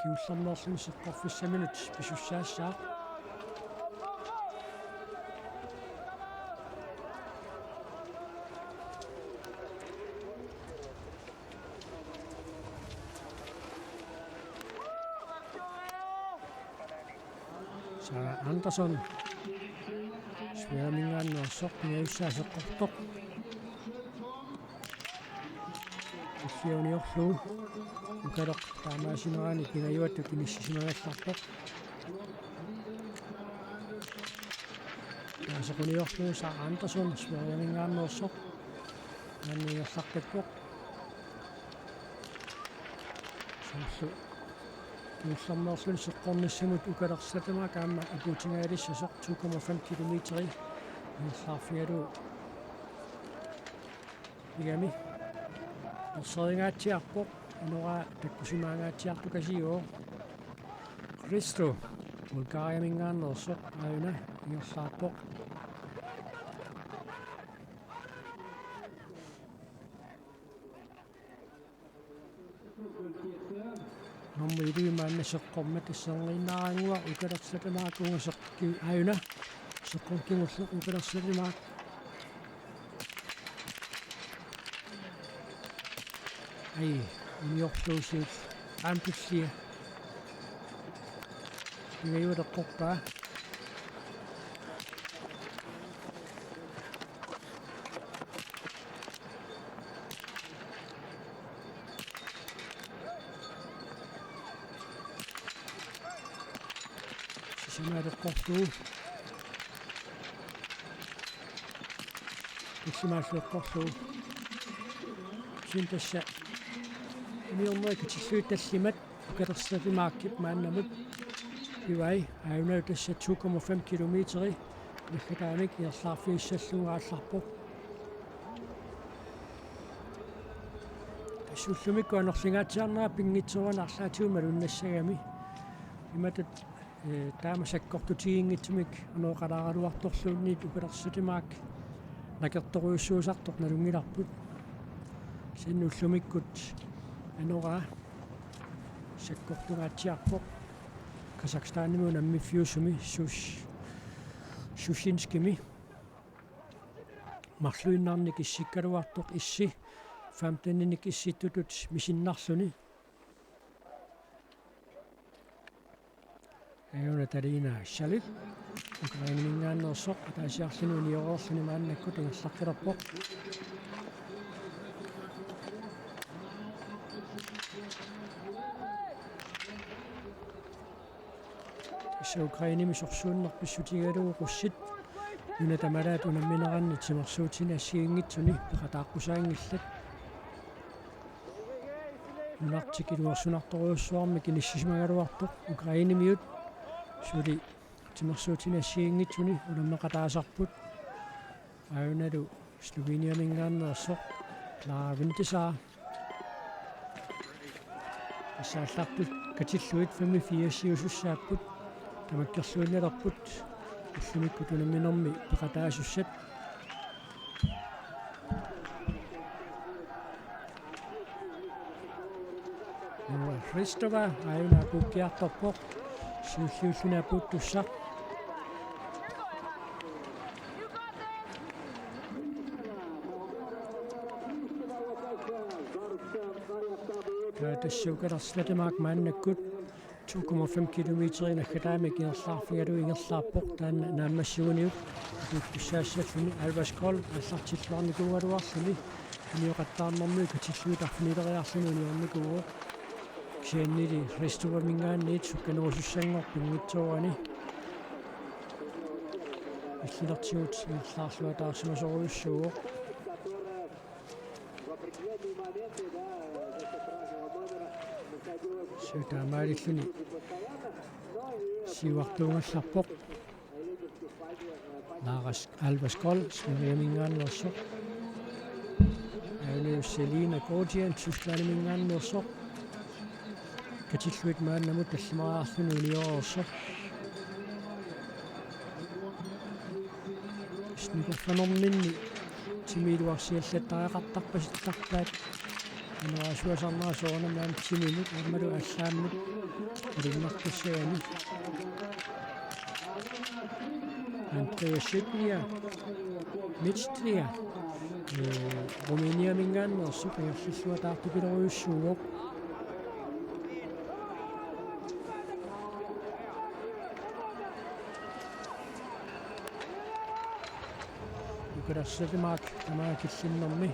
kingullermeerluni seqqorfissaminut pisussaassaaq. Sara Andersson Sverigeminngaanneersoq pingajussaa seqqortoq. Ussiauniorlugu Ukaleq taamaasinerani pingajuattut inissisimagallarpoq. Taasequniorlugu Sara Andersson Sverigeminngaanneersoq. Maanna ingerlaqqippoq. Soorlu kingullermeerluni seqqornissamut Ukaler Slettemark aamma apuutingaalissasoq to komma fem kilometeri ingerlaarfigalugu. Igami. Erseringaatsiarpoq, anoraa takkusimaangaatsiartukasiuvoq. Kristo, Bulgariaminngaanneersoq, aajuna ingerlaarpoq. Nummer elleve maanna seqqormat tasserngiinnaaraannguaq Ukaler Slettemark ungaseq ki-, aajuna seqqoq kingulleq Ukaler Slettemark. Ai, uniorlugu siulleq. Aamma tullia. Pingajuat eqqorpaa. Sisamaat eqqorlugu. Tallimaallu eqqorlugu. Kisianni tassa uniornerit katillugit tallimat Ukaleq Slettemarkip maannamut pivai, aajuna tassa to komma fem kilometeri naggataamik ingerlaarfigissallugu aallarpoq. Tassa ullumikkut anorlingaatsiarnera pinngitsoorani arlaatigut malunnassagami. Imatut, eh, taama sakkortutiginngitsumik anooqalaaraluartorluunniit Ukaleq Slettemark nakertorujussuusartoq nalunngilarput. Kisianni ullumikkut anoraa sakkortungaatsiarpoq Kazakhstanimi unammiffiusumi Shush-, Shushinskimi. Marluinnarnik issikkaluartoq issi femteninik issittutut misinnarluni. Aajuna Talina Shalik, Ukraineminngaanneersoq, ataasiarluni unioreerluni maannakkut ingerlaqqilerpoq. Tassa Ukrainemi sorsuunneq pissutigalugu russit nuna tamalaat unammineranni timersuutini assigiinngitsuni peqataaqqusaanngillat. Nunartik iluarsunartorujussuarmik inissisimagaluartoq Ukrainemiut suli timersuutini assigiinngitsuni unammeqataasarput. Aajunalu Sloveniaminngaanneersoq Klara Vintisar. Tassa aallartut katillugit femogfirsiusussaapput, tamakkerluinnalerput ullumikkut unamminermi peqataasussat. Noa Hristova aajuna apuukkiartorpoq, siulliulluni apuuttussaq. Taava tassa Ukaleq Slettemark maannakkut to komma fem kilometeri naggataamik ingerlaarfigalugu ingerlaarpoq, taanna naammassiguniuk apuuttussaassalluni. Alvas Kold aallartilluarnikuugaluarluni unioqattaarnermigut katillugit arfinileriarluni uniornikuuvoq. Kisiannili Hristovaminngaanniit sukkanerusussanngorpoq pinngitsoorani. Illilertigut ingerlaarluataarsimasorujussuuvoq. Tassa taamaalilluni siuartuugallarpoq. Lars Alvas Kold, Sverigemingaanneersoq. Aajuna Selina Gordian, Tysklandimingaanneersoq. Katillugit maannamut tallimariarluni unioreersoq. Nikorfanerminni timi iluarsiallattariaqartarpasittarpaat. Anorersuasarnera soorunami aamma timimut aammalu allaammut ilinnartussagami. Andrea Schüttner, Mitstria, eh, Rumæniamingaanneersoq ingerlalluataartupilorujussuuvoq. Ukaleq Slettemark tamaat killinnermi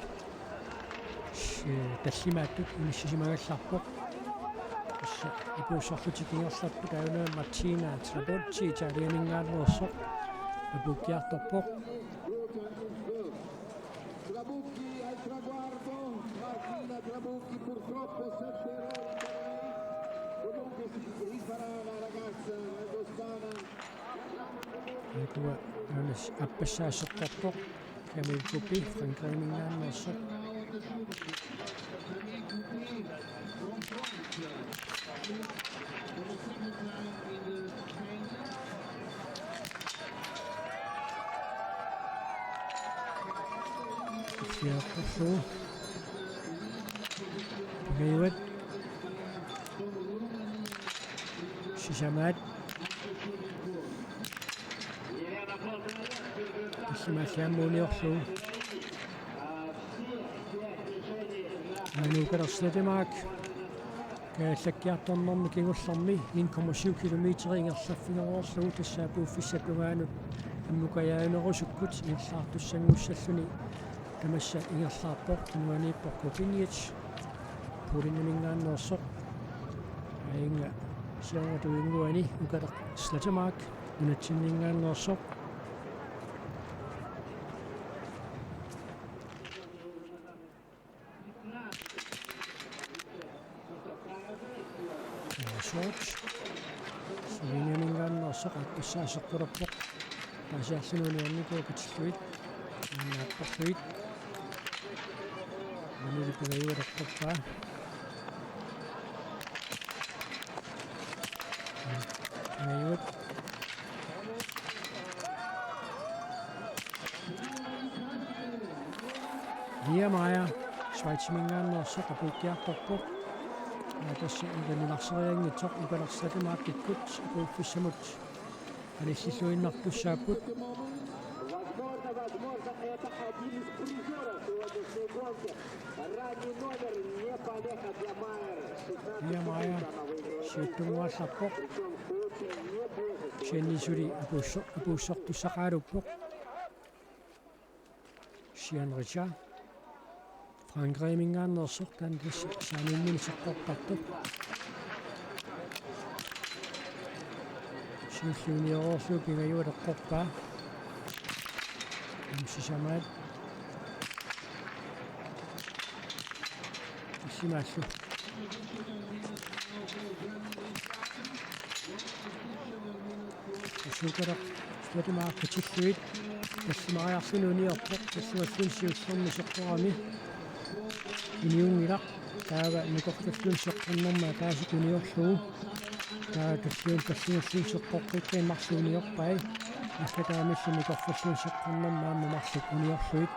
s-, tallimaattut inissisimagallarpoq. Tassa apuussorlutik ingerlapput, aajuna Martina Trabotti Italiamingaanneersoq apuukkiartorpoq. Taakku aamma appassaasseqqorpoq. Camille Coupy, Frankrigimingaanneersoq. Siaqqullugu. Pingajuat. Sisamaat. Tallimaalli aamma uniorlugu. Aajuna Ukaleq Slettemark kajallakkiartornermi kingullermi en komma syv kilometer ingerlaffigereerlugu, tassa apuuffissap tungaanut ammukajaanerusukkut ingerlaartussanngussalluni tamassa ingerlaarpoq. Tunuaniippoq Kopinic, Poleniminngaanneersoq. Aajuna siornatigut inguani Ukaleq Slettemark nunatsinninngaanneersoq. George. Sloveniaminngaanneersoq aappassaa seqqulerpoq. Taasiarluni uniornikuuvoq katillugit. Naapporlugit. Manili pingajuat eqqorpaa. Pingajuat. Lia Maja, Schweiziminngaanneersoq apuukkiartorpoq. Aa, tassa iluminarserianngitsoq Ukalersaat Maakkikkut apuuffissamut anillilluinnartussaapput. Lia Maja, siuttunnguallarpoq. Jenny suli apuusso-, apuussortussaqaruppoq. Sian Richard. Frankrigiminngaanneersoq taanna tassa saaniinnini seqqortartoq. Siulliuniorlugu pingajuat eqqorpaa. Aamma sisamaat. Issimaallu. Suukalersaat Maakki katillugit tallimariarluni uniorpoq, tallimalluunniit siullermik seqqorami. Uniunngilaq, taava nikorfalluunniit seqqornermut ataasiinnaq uniorlugu. Taava tallimalluunniit tallimalluunniit seqqoqqikkaanni marluk uniorpai. Aallaqqaammulli nikorfalluunniit seqqornermut aamma marluk uniorlugit.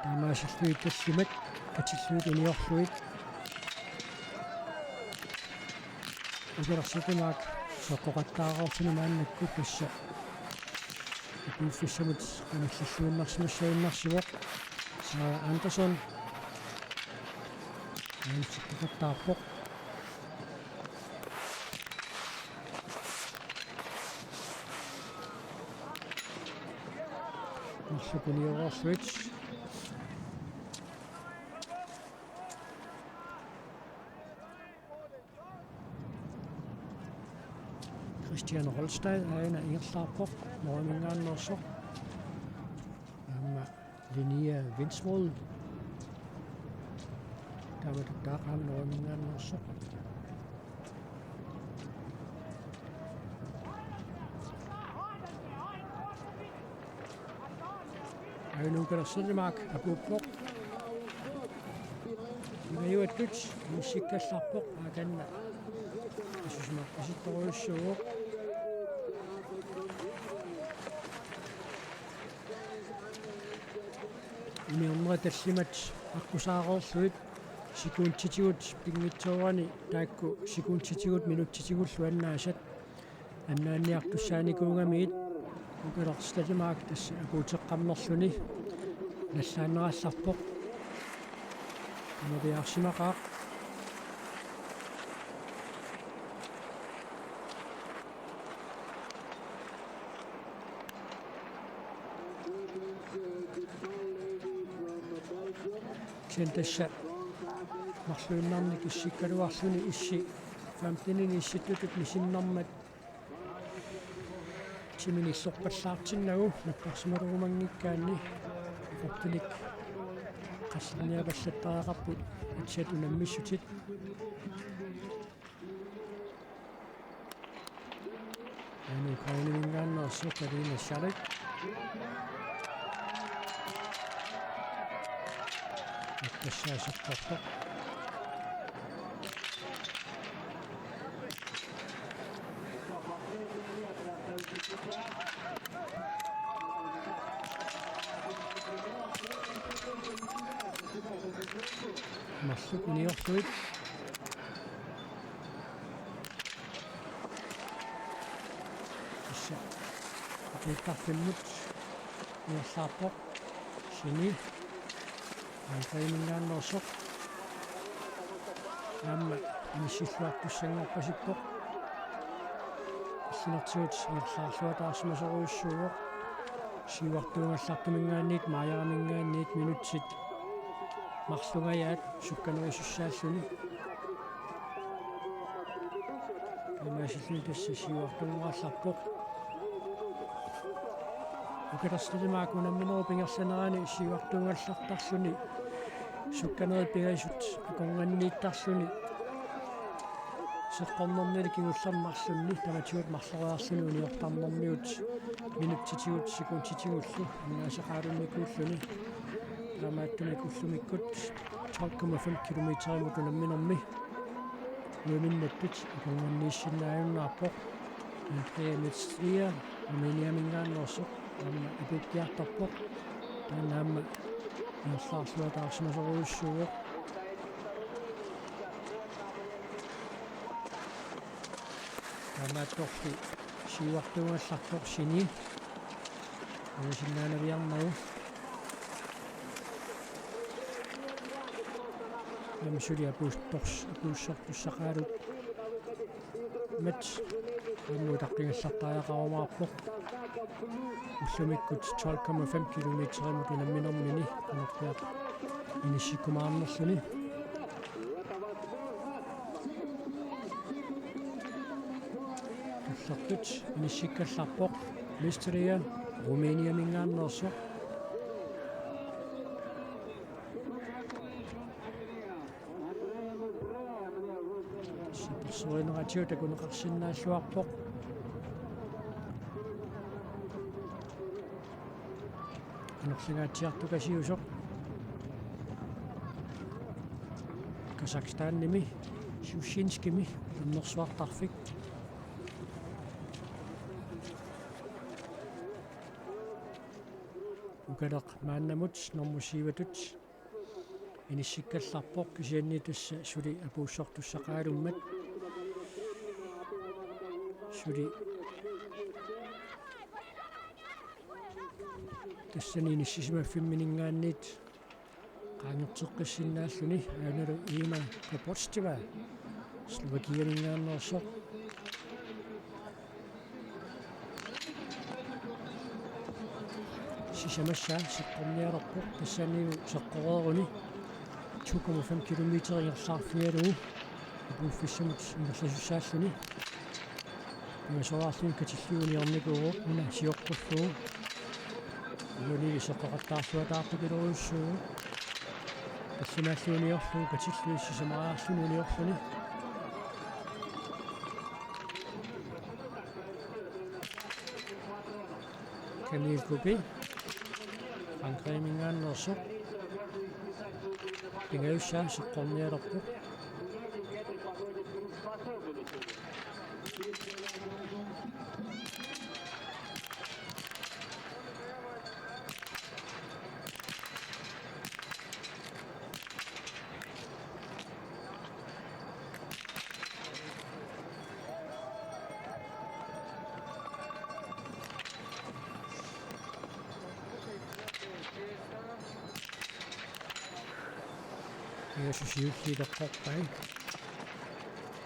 Taamaasillugit tallimat katillugit uniorlugit. Ukalersaat Maakki seqqoqattaareersuni maannakkut tassa apuuffissamut anillilluinnarsimassagunarpoq. Sara Andersson. Aamma seqqoqattaarpoq. Marluk uniorlugit. Christian Holstad aana ingerlaarpoq, Norgeminngaanneersoq. Aamma Linnea Winsvold. Taava tattaaqaam Norgeminngaanneersoq. Aajuna Ukalersaat Maakki apuuppoq. Pingajuattut inissikkallarpoq, aamma taanna isusimaqqasittorujussuuvoq. Uniornerit tallimat aqqusaareerlugit sekunditigut pinngitsoorani taakku sekunditigut minuttitigullu annaasat annaanniartussaanikuugamiit. Ukalersaat Maakki tassa apuuteqqammerluni nallaanerallarpoq. Qamaviaarsimaqaaq. Kisianni tassa marluinnarnik issikkaluarluni issi femteninik issittutut misinnermat timini illorpallaartinnagu napparsimarumanngikkaanni uqortunik qallerniapallattariaqarput atsiat unammissutit. Aamma Ukraineminngaanneersoq Karina Schalik. Aappassaa seqqorpoq. Marluk uniorlugit. Tassa apuuttarfimmut ingerlaarpoq. Sini. Ukraineminngaanneersoq. Aamma inissilluartussanngorpasippoq. Illinertigut ingerlaarluataarsimasorujussuuvoq. Siuartuugallartuminngaanniit Majariminngaanniit minutsit marlungajaat sukkanerusussaalluni. Taamaasilluni tassa siuartuugallarpoq. Ukalersaat Maakki unamminerup ingerlanerani siuartuugallartarluni sukkanerit pingasut akornanniittarluni Seqqornermini kingullerni marlunni tamatigut marloriarluni uniortarnermigut minutsitigut sekunditigullu annaasaqarunnikuulluni. Taamaattumik ullumikkut tolv komma fem kilometerimut unamminermi uiminnattut akornanniissinnaajunnaarpoq. Andrea Mestria Rumæniaminngaanneersoq aamma apuukkiartorpoq. Taanna aamma ingerlaarluataarsimasorujussuuvoq. Taamaattorli siuartuugallarpoq Zheny. Uisinnaanaviarnagu. Aamma suli apuussors-, apuussortussaqarummat aamma utaqqigallartariaqarumaarpoq. Ullumikkut tolv komma fem kilometerimut unamminermini qanorpiaq inissikkumaarnerluni. Tullertut inissikkallarpoq Mestria Rumæniaminngaanneersoq. Sipersuineratigut takuneqarsinnaalluarpoq. Anorlingaatsiartukasiusoq. Kazakhstanimi Shushinskimi annersuartarfik. Ukaleq maannamut normu syvatut inissikkallarpoq, kisianni tassa suli apuussortussaqarummat. Suli tassani inissisimaffimmininngaanniit qaangerteqqissinnaalluni, aanalu Ima Kopotseva Slovakiaminngaanneersoq. Sisamassaa seqqornialerpoq, tassanilu seqqoreeruni to komma fem kilometer ingerlaarfigalugu apuuffissamut ingerlasussaalluni. Pingasoraarluni katilluguniornikuuvoq, una sioqqullugu. Uani seqqoqattaarluataartupiloorujussuuvoq. Tallimaalluuniorlugu katillugit sisamariarluni uniorluni. Camille Coupet Frankrigiminngaanneersoq. Pingajussaa seqqornialerpoq. Pingasut siulliit eqqorpai.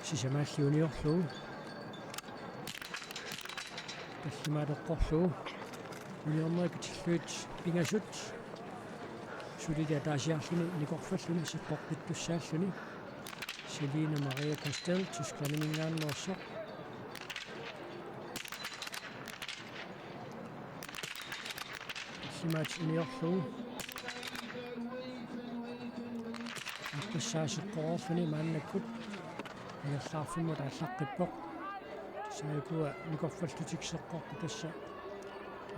Sisamaalli uniorlugu. Tallimaat eqqorlugu. Uniornerit katillugit pingasut. Sulili ataasiarluni nikorfalluni seqqoqqittussaalluni. Selina Maria Castell, Tysklandimingaanneersoq. Tallimaat uniorlugu. Aaqqissaa seqqoreerluni maannakkut ingerlaarfimmut aallaqqippoq. Tassa ukua nikorfallutik seqqorput, tassa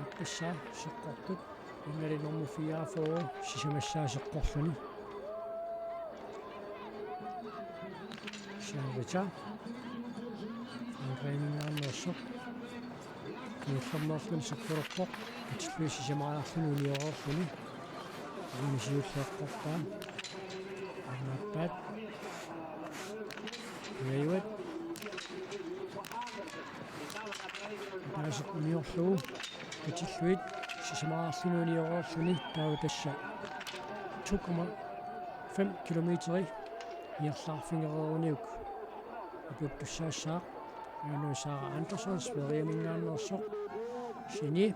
aaqqissaa seqqortut. Ingali normu fireogfyrre sisamassaa seqqorluni. Sharita. Angreningaanneersoq. Kingullermeerluni seqqulerpoq. Katillugit sisamariarluni unioreerluni. Uani siulleq eqqorpaa. Aammaappaat. Tungajuat. Ataaseq uniorlugu. Katillugit sisamariarluni unioreerluni, taava tassa to komma fem kilometeri ingerlaarfigereeruniuk apuuttussaassaaq. Aamma Sara Andersson Sverigemingaanneersoq, Zheny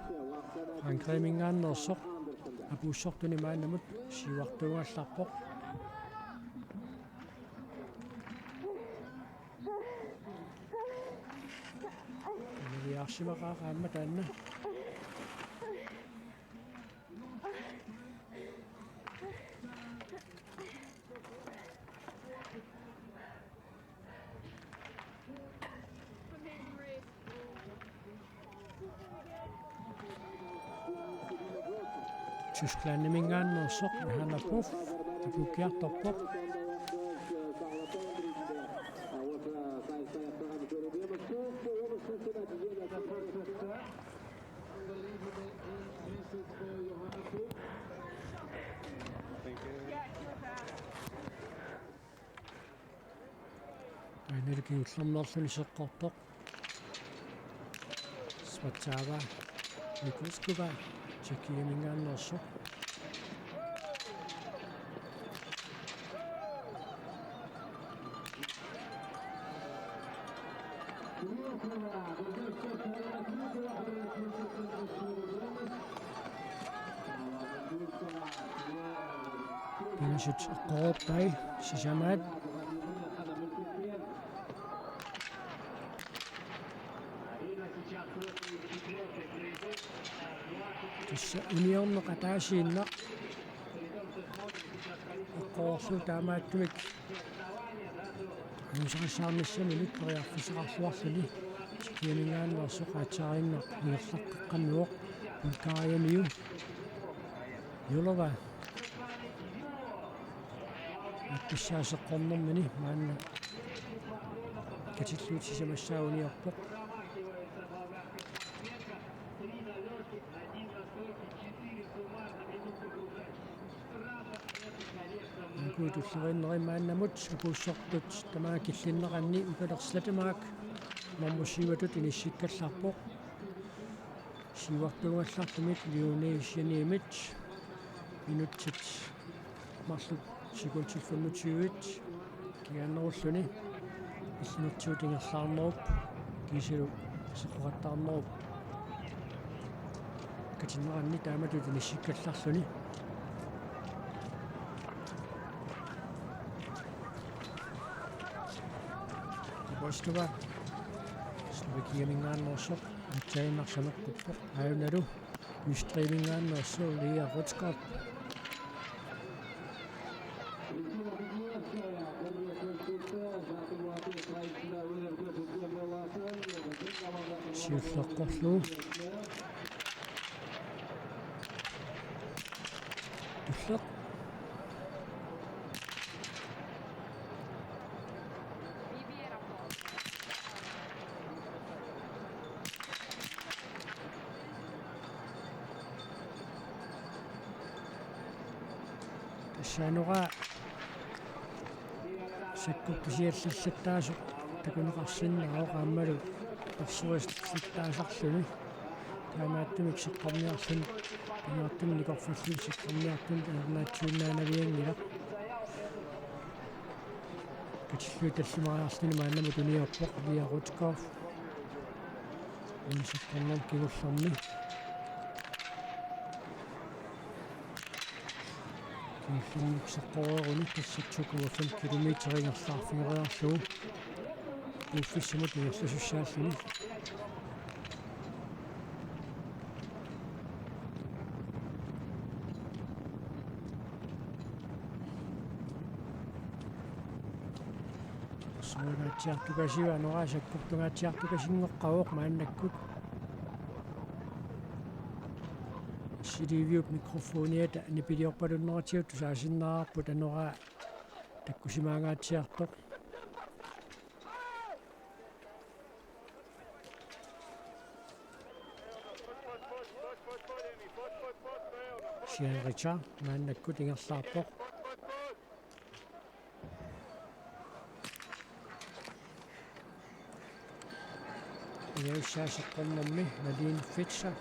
Frankrigiminngaanneersoq, apuussortuni maannamut siuartuugallarpoq. Inuiaarsimaqaaq aamma taanna. Tysklandiminngaanneersoq Johanna Buff takuukkiartorpoq. Aana kingullermeerluni seqqortoq. Svatsava Nikuskova Tjekkiaminngaanneersoq. Pingasut eqqorpai sisamaat. Tassa uniorneq ataasiinnaq eqqorlugu taamaattumik angusarissaarnissaminut periarfissaqarluarluni Tjekkiaminngaanneersoq aatsaarinnaq ingerlaqqeqqammivoq Bulgariamiu Yulova. Aappassaa seqqornermini maanna katillugu sisamassaa uniorpoq. Aajuku tulleriinnerit maannamut apuussortut tamaat killinneranni Ukaleq Slettemark normu syvatut inissikkallarpoq. Siuartuugallartumik Lionel Geniemit minutsit marluk sekundit femogtyve kigaannerulluni illinertigut ingerlaarnerup kiisalu seqqoqattaarnerup katinneranni taamatut inissikkallarluni. Kostova Slovakiaminngaanneersoq aatsaannaq saneqquppoq, aajuna Østrigiminngaanneersoq Leah Rødskov. Siulleqqorlugu. Tulleq. Tassa anoraa sakkortusiallallattaasoq takuneqarsinnaavoq aammalu torsuisallattaasarluni. Taamaattumik seqqorniarluni pingaartumik nikorfallugu seqqorniartunut ajornaatsuinnaanavianngilaq. Katillugit tallimariarluni maannamut uniorpoq Leah Rødskov. Uani seqqornermi kingullermi. Kingullermik seqqoreeruni tassa to komma fem kilometer ingerlaarfigeriarlugu. Puuffissamut ingerlasussaalluni. Soorunaatsiartukasiva anoraa sakkortungaatsiartukasinngoqqavoq maannakkut. Siliviup mikrofoniata nipiliorpalunneratigut tusaasinnaavarput anoraa takkusimaangaatsiartoq. Sian Ritter maannakkut ingerlaarpoq. Ingajussaasoq cornermi Malene Fitzer.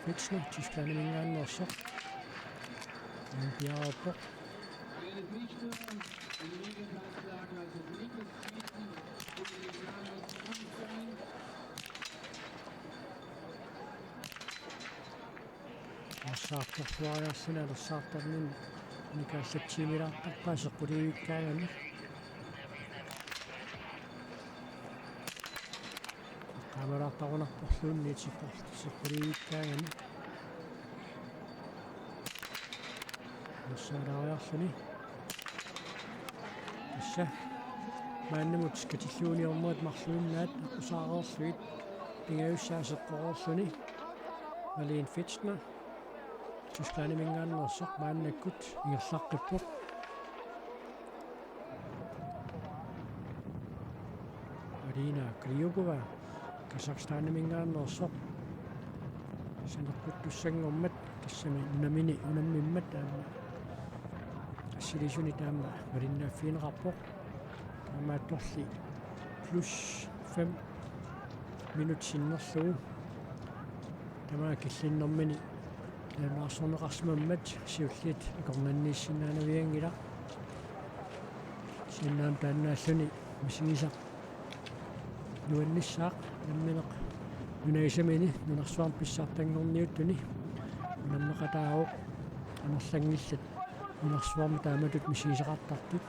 Fitzer, Tysklandiminngaanneersoq. Piareerpoq. Arsartorsuariarluni arsartornin nikaallatsiimilaartarpaa seqqulivikkaangami. Qaamalaartarunarporluunniit seqqor-, seqqulivikkaangami. Arsaalaariarluni. Tassa maannamut katillugit uniornerit marluinnaat aqqusaareerlugit pingajussaa seqqoreerluni. Malene Fitzer. Tysklandiminngaanneersoq maannakkut ingerlaqqippoq. Alina Kliukova Kazakhstaniminngaanneersoq saneqquttussanngormat, tassami unamini unammimmat taama assilisuni taama malinnaaffigineqarpoq. Taamaattorli plus fem minut sinnerlugu. Tamaat killinnermini nalunaarsorneqarsimammat siulliit akornanniissinnaanavianngilaq. Kisianni aamma taannaalluni misigisaq nuannissaaq nammineq nunagisamini nunarsuarmi pissartanngorniuttuni unammeqataavoq amerlanngillat nunarsuarmi taamatut misigisaqartartut.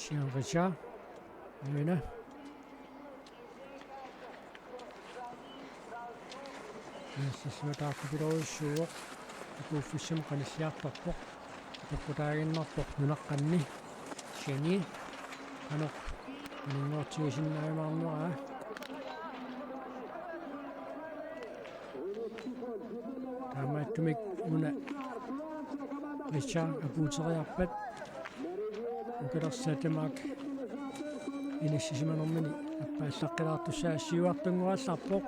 Sian Richard. Aajuna. Nassassuataartupiloorujussuuvoq. Akuuffissamut qanilliartorpoq. Peqqutaaginnarpoq nunaqqanni. Jenny. Qanoq anunngortigisinnaajumaarunnera. Taamaattumik una Richard apuuteriarpat Ukaleq Slettemark inissisimanermini appaallaqqilaartussaasiuartunngorallarpoq.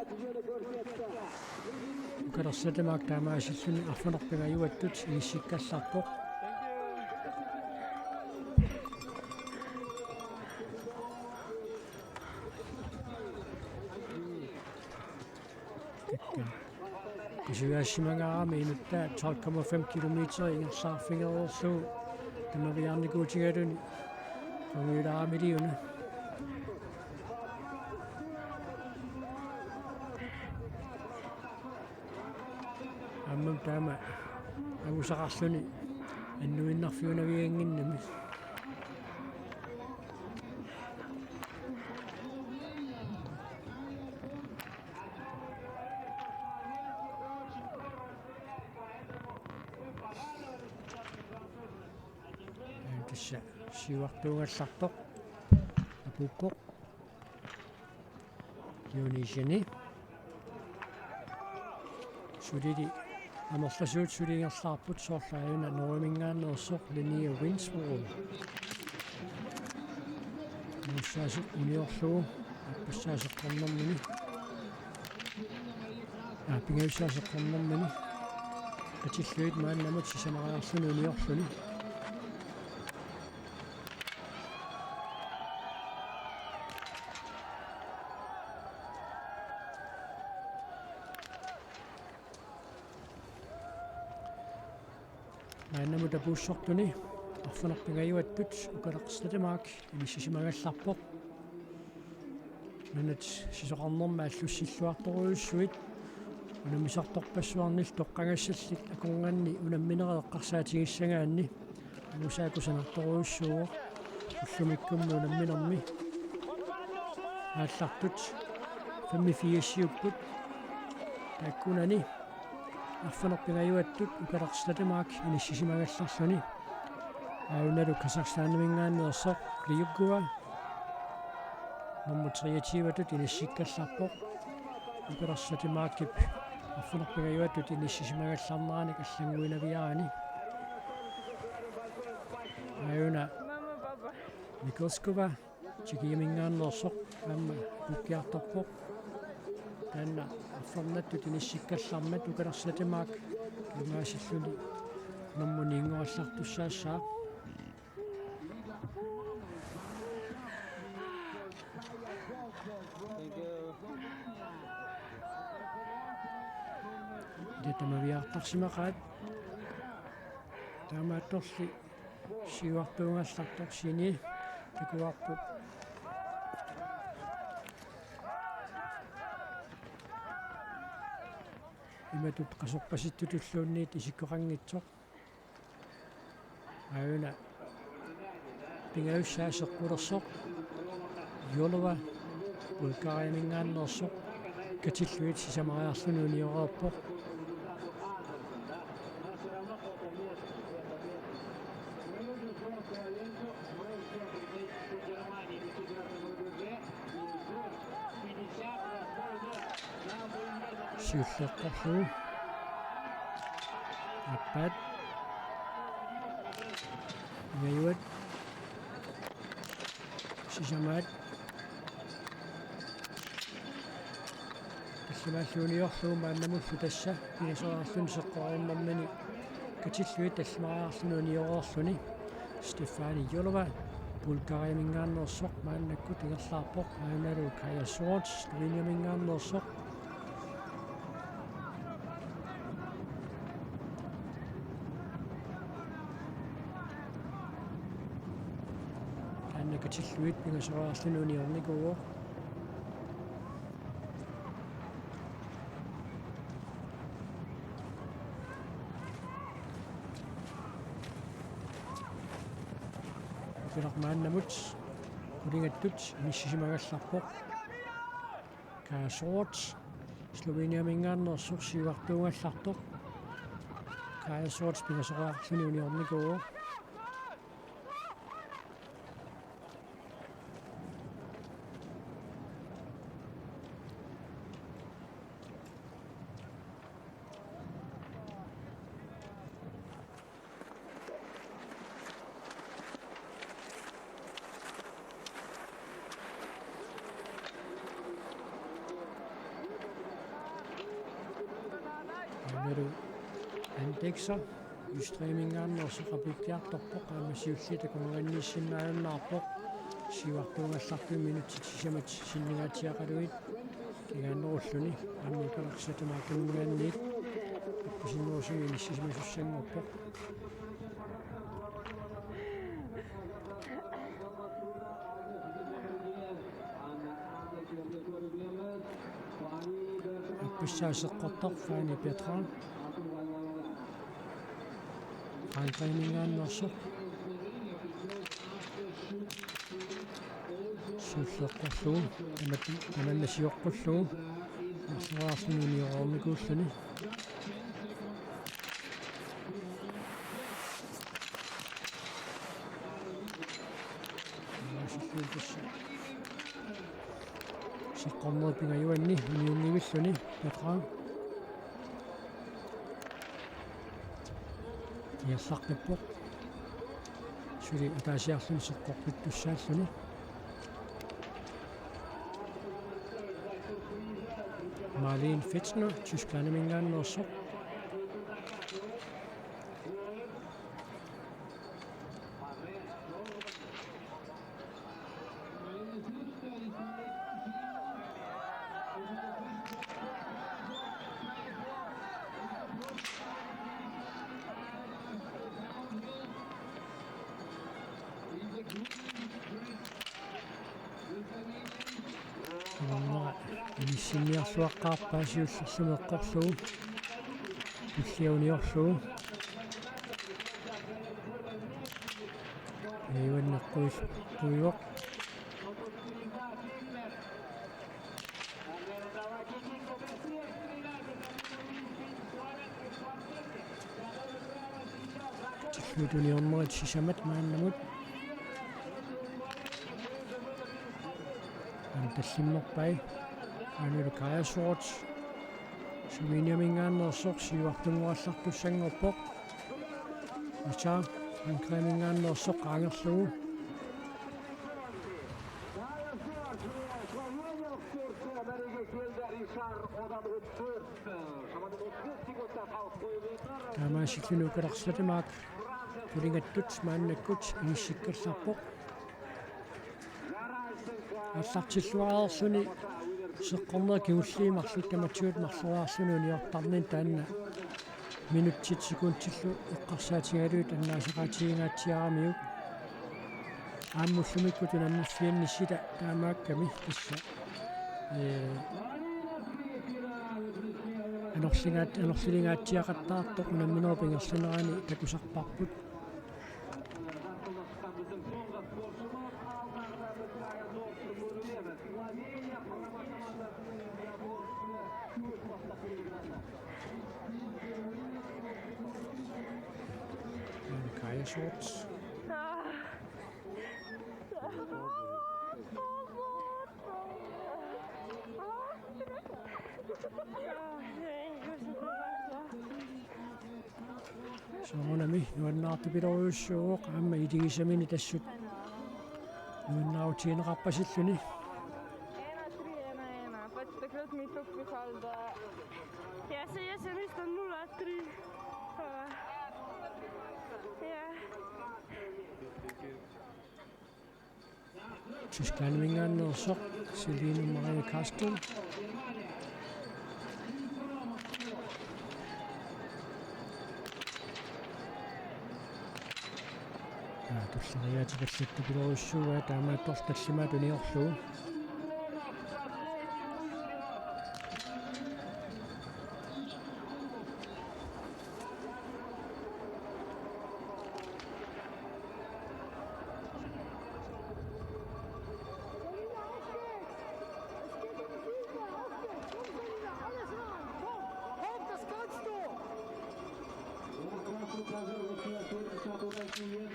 Ukaleq Slettemark taamaasilluni arfineq-pingajuattut inissikkallarpoq. Takka. Pisuaassimagaarami inuttaa tolv komma fem kilometer ingerlaarfigereerlugu tamaviaarnikuutigaluni formulaarami liuna. Aamma taama angusaqarluni annuinnarfiunaviannginnami. Tassa siuartuugallartoq apuukkoq. Juunissani. Sulili amerlasuut suli ingerlaarput soorlu aajuna Norgeminngaanneersoq Linnea Winsvold. Inussaasoq uniorlugu aappassaasa eqqornermini. Aa, pingajussaasoq eqqornermini. Katillugit maannamut sisamariarluni uniorluni. Maannamut apuussortuni arfineq-pingajuattut Ukaleq Slettemark inissisimagallarpoq. Nunat sisoqarnermi allussilluartorujussuit unammisartorpassuarnillu toqqagassallit akornanni unamminerat eqqarsaatigissagaanni angusaa kusanartorujussuuvoq ullumikkummi unamminermi. Aallartut femogfirsiupput. Taakkunani arfineq-pingajuattut Ukaleq Slettemark inissisimagallarluni. Aajunalu Kazakhstaniminngaanneersoq Kliukova nummer treogtyve-tut inissikkallarpoq. Ukaleq Slettemarkip arfineq-pingajuattut inissisimagallarnerani allannguinaviarani. Aajuna Mikoskova Tjekkiaminngaanneersoq aamma apuukkiartorpoq. Taanna arfernattut inissikkallarmat Ukaleq Slettemark taamaasilluni nummer ni-nngorallartussaassaaq. Ila tamaviaartarsimaqaat. Taamaattorli siuartuugallartoq Jenny takuarput. Imatut qasorpasittutulluunniit isikkoqanngitsoq. Aajuna pingajussaa seqqulersoq Jolova Bulgariaminngaanneersoq katillugit sisamariarluni unioreerpoq. Siulleqqorlugu. Aappaat. Ingajuat. Sisamaat. Tallimaalluunniorlugu maannamullu tassa pingasoriarluni seqqoreernermini katillugit tallimariarluni unioreerluni. Stefani Jolova, Bulgariaminngaanneersoq, maannakkut ingerlaarpoq, aanalu Kaja Swartz, Sloveniaminngaanneersoq. Taanna katillugit pingasoriarluni uniornikuuvoq. Ukilarmaannamut qulingattut inissisimagallarpoq. Kaja Swartz, Sloveniaminngaanneersoq siuartuugallartoq. Kaja Swartz pingasoriarluni uniornikuuvoq. Aanalu Andekser, Østrigiminngaanneersoq, qapuukkiartorpoq, aamma siulliit akornanniissinnaajunnaarpoq. Siuartuugallartumi minutsit sisamat sinningaatsiaqalugit kingaanerulluni, aamma Ukilarsuaq Danmarkiminngaanniit appisinnerusumik inissisimasussanngorpoq. Appassaa seqqortoq Fanny Bertrand. Frankrigimingaanneersoq. Siulleqqorlugu, tamat-, tamanna sioqqullugu, marloriarluni unioreernikuulluni. Seqqorneq pingajuanni uniunngivilluni Petra. Ingerlaqqippoq. Suli ataasiarluni seqqorpittussaalluni. Marlene Fetzner, Tysklandimingaanneersoq. Aamma inissinniarluaqqaarpaa siullerlumi eqqorlugu. Tullia uniorlugu. Ivan eqquis-, eqquivoq. Tilluutuniornerit sisamat maannamut. Aamma tallimmerpai. Aanalu Kaja Swartz. Sloveniaminngaanneersoq siuartunngorallartussanngorpoq. Asa, Frankrigimingaanneersoq qaangerlugu. Taamaasilluni Ukilarsuaq Danmark qulingattut maannakkut inissikkallarpoq. Aallartilluareerluni seqqorneq kingulliit marluk tamatigut marloriarluni uniortarnini taanna minutsit sekundillu eqqarsaatigalugit annaasaqaatigingaatsiaramiuk. Aamma ullumikkut unammiffiannissita taamaakkami tassa. Ee, anorligaat-, anorlilingaatsiaqattaartoq unamminerup ingerlanerani takusarparput. Kaja Swartz. Soorunami nuannaartupilorujussuuvoq aamma iligisamini tassut nuannaarutigineqarpasilluni. Ja, så jeg synes, den nu er tre. Ja. Tysklandiminngaanneersoq Celine Marie Kastel. Ja, tulleriiaatipallattupilorujussuuvoq taamaattorli tallimaat uniorlugu.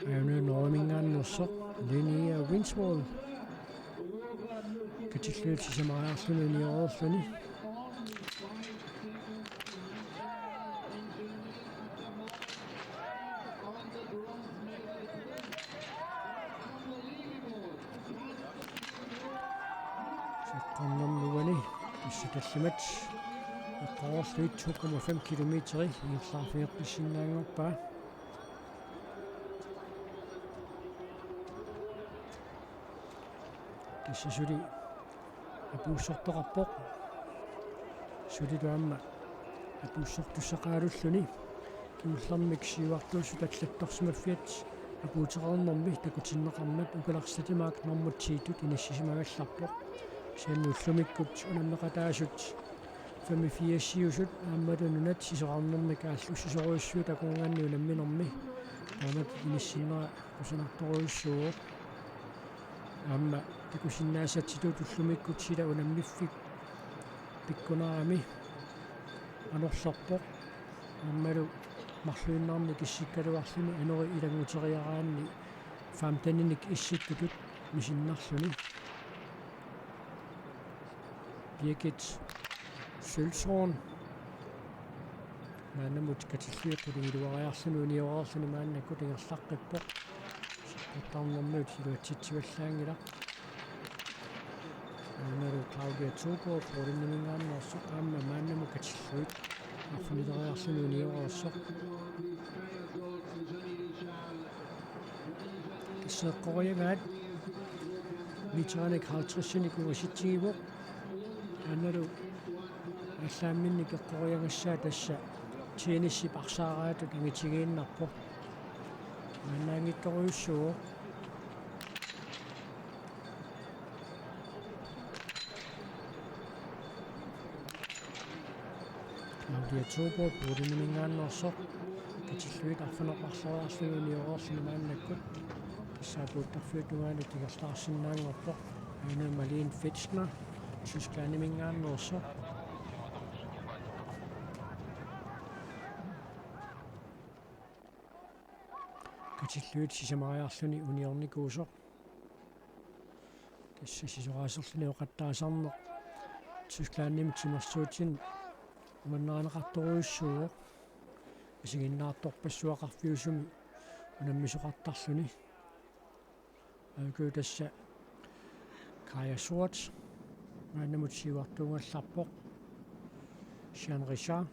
Aana Norgeminngaanneersoq Linnea Winsvold. Katillugit sisamariarluni unioreerluni. Seqqornermi uani tassa tallimat eqqorlugu to komma fem kilometeri ingerlaarfigeqqissinnaanngorpaa. Tassa suli apuussortoqarpoq. Sulilu aamma apuussortussaqarulluni. Kingullermik siuartuussut allattorsimaffiat apuuteqarnermi takutinneqarmat Ukaleq Slettemark normu ti-tut inissisimagallarpoq. Kisianni ullumikkut unammeqataasut femogfirsiusut aammalu nunat sisorarnermik aallussisorujussuit akornanni unamminermi taamatut inissinnera kusanartorujussuuvoq. Aamma takusinnaasatsitut ullumikkut sila unammiffik pikkunarami anorlerpoq. Aammalu marluinnarnik issikkaluarluni anori ilannguteriaraanni femteninik issittutut misinnarluni. Birgit Sølvsorn. Maannamut katillugit qulingiluariarluni unioreerluni maannakkut ingerlaqqippoq. Seqqortarnermut iluatsitsivallaanngilaq. Aammalu Claudia Tuuko Poleniminngaanneersoq aamma maannamut katillugit arfinileriarluni unioreersoq. Seqqoriagaat meterinik halvtredsinik ungasitsigivoq. Aammalu aallaamminnik eqqoriagassaa tassa tennisip arsaaraatut angitigiinnarpoq. Maannaanngitsorujussuuvoq. Claudia Tuubo Poleniminngaanneersoq katillugit arfineq-marloriarluni unioreerluni maannakkut. Tassa apuuttarfiup tungaanut ingerlaarsinnaanngorpoq. Aana Malene Fitchner Tysklandiminngaanneersoq. Katillugit sisamariarluni uniornikuusoq. Tassa sisoraaserluni oqattaasarneq Tysklandimi timersuutini nuannarineqartorujussuuvoq. Isiginnaartorpassuaqarfiusumi unammisoqartarluni. Aajuku tassa Kaja Sort maannamut siuartuugallarpoq. Jean Richard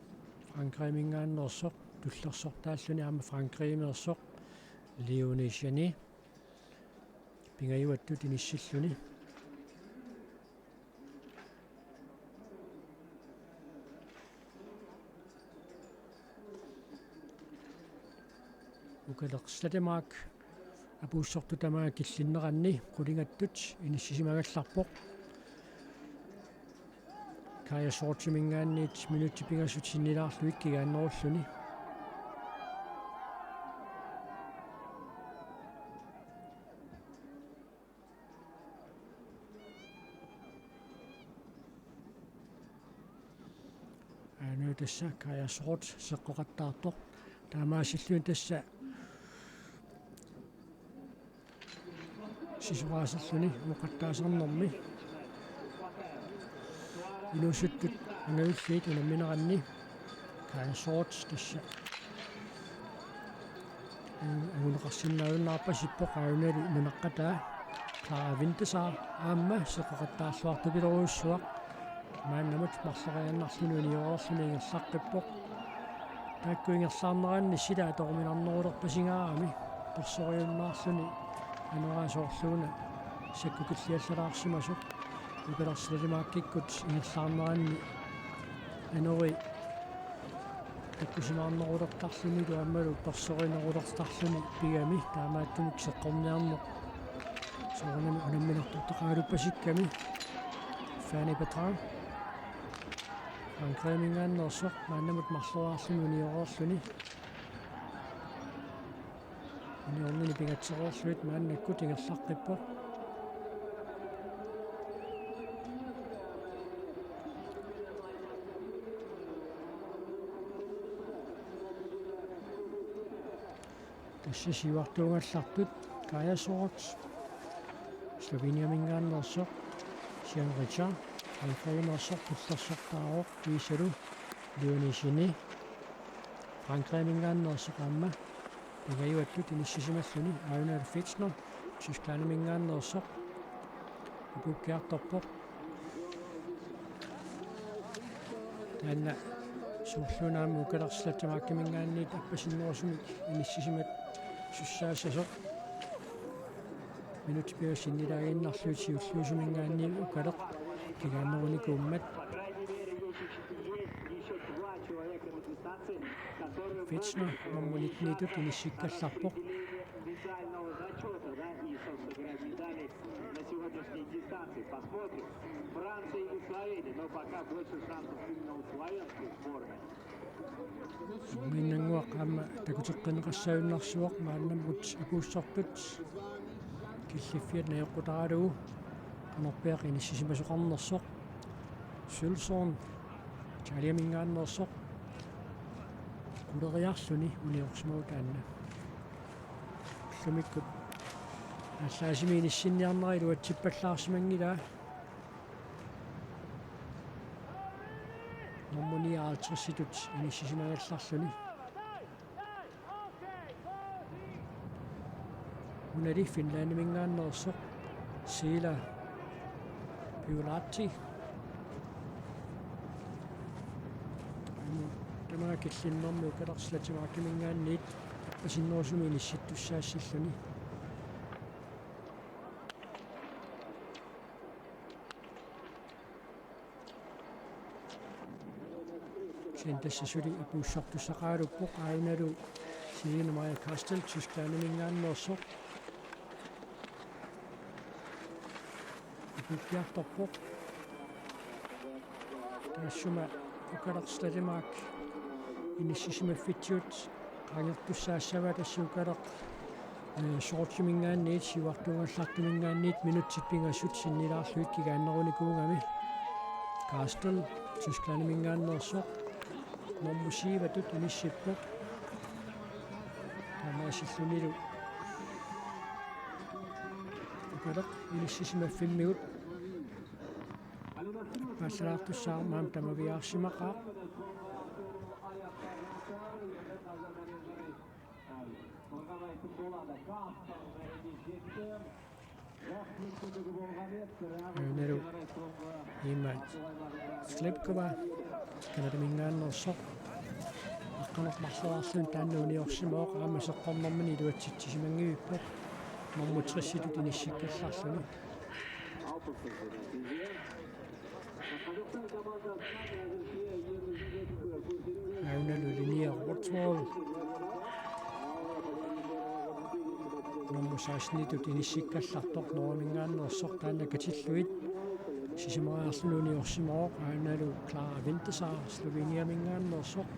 Frankrigiminngaanneersoq tullersortaalluni aamma Frankrigimiisoq Leonie Jeannet pingajuattut inissilluni. Ukaleq Slettemark apuussortut tamaat killinneranni qulingattut inissisimagallarpoq. Kaja Sortiminngaanniit minutsit pingasut sinnilaarlugit kigaannerulluni. Aana tassa Kaja Sort seqqoqattaartoq. Taamaasilluni tassa sisoraaserluni oqattaasarnermi inuusuttut angajulliit unammineranni Kaja Sort tassa Anguneqarsinnaajunnaarpasippoq, aajuna nunaqqataa Clara Wintesaar aamma seqqoqattaarluartupilorujussuaq. Maannamut marloriaannarluni unioreerluni ingerlaqqippoq. Taakku ingerlaarneranni sila atoruminarnerulerpasingaarami, persoriunnaarluni anerasoorluuna sakkukilliallalaarsimasoq. Ukalersilalimaakkikkut ingerlaarneranni aneri takkusimaarnerulertarlunilu aammalu persorinerulertarluni pigami, taamaattumik seqqorniarneq soorunami unamminartortaqaraluppasikkamik. Fanny Petrang, Frankrigiminngaanneersoq, maannamut marloriarluni unioreerluni. Uniornini pingatsereerlugit maannakkut ingerlaqqippoq. Tassa siuartuugallartut: Kaja Sort, Sloveniaminngaanneersoq, Sian Richa, Alfredemeersoq, pullersortaavoq, Viisalu Dionysini, Frankrigiminngaanneersoq aamma pingajuattut inissisimalluni. Aajuna Fitzner, Tysklandiminngaanneersoq, apuukkiartorpoq. Taanna soorluuna aamma ukalersilattamaakkimingaanniit appasinnerusumik inissisimasussaassasoq. Minutsit pingasut sinnilaaginnarlugit siulliusuminngaanniit ukaleq kigaannerunikuummat. Fitzner nummer nitten-itut inissikkallarpoq. Uminnannguaq aamma takuteqqinneqassajunnaarsuaq maannamut apuussortut killiffiat najoqqutaralugu qanorpiaq inissisimasoqarnersoq. Sølvson, Italiaminngaanneersoq, quleriarluni uniorsimavoq taanna. Ullumikkut aallaasimi inissinniarnera iluatsippallaarsimanngilaa. Nummer nioghalvtreds-itut inissisimagallarluni. Unali Finlandiminngaanneersoq Sila Piulahti. Tamaat killinnermi ukalersilattamaakkimingaanniit appasinnerusumik inissittussaassalluni. Kisianni tassa suli apuussortussaqaraluppoq, aajunalu Signe Maja Kastel, Tysklandiminngaanneersoq. Apuukkiartorpoq. Taassuma ukalersilalimaak inissisimaffitsigut qaangertussaassavaat, tassa ukaleq, eh, shortsiminngaanniit, siuartuugallartuminngaanniit minutsit pingasut sinnilaarlugit kigaannerunikuugami. Kastel, Tysklandiminngaanneersoq, nummer syv-itut inissippoq. Taamaasillunilu ukaleq inissisimaffimmut paallalaartussaammat tamaviaarsimaqaaq. Aajunalu Ima Slepkova, Canadaminngaanneersoq, aqqaneq-marloraarluni taanna uniorsimavoq, aamma seqqornermini iluatsitsisimanngiippoq, nummer tres-itut inissikkallarluni. Aajunalu Linnea Rothwall, nummer seksten-itut inissikkallartoq, Norgeminngaanneersoq, taanna katillugit sisamariarluni uniorsimavoq. Aajunalu Clara Wintesaar, Sloveniaminngaanneersoq,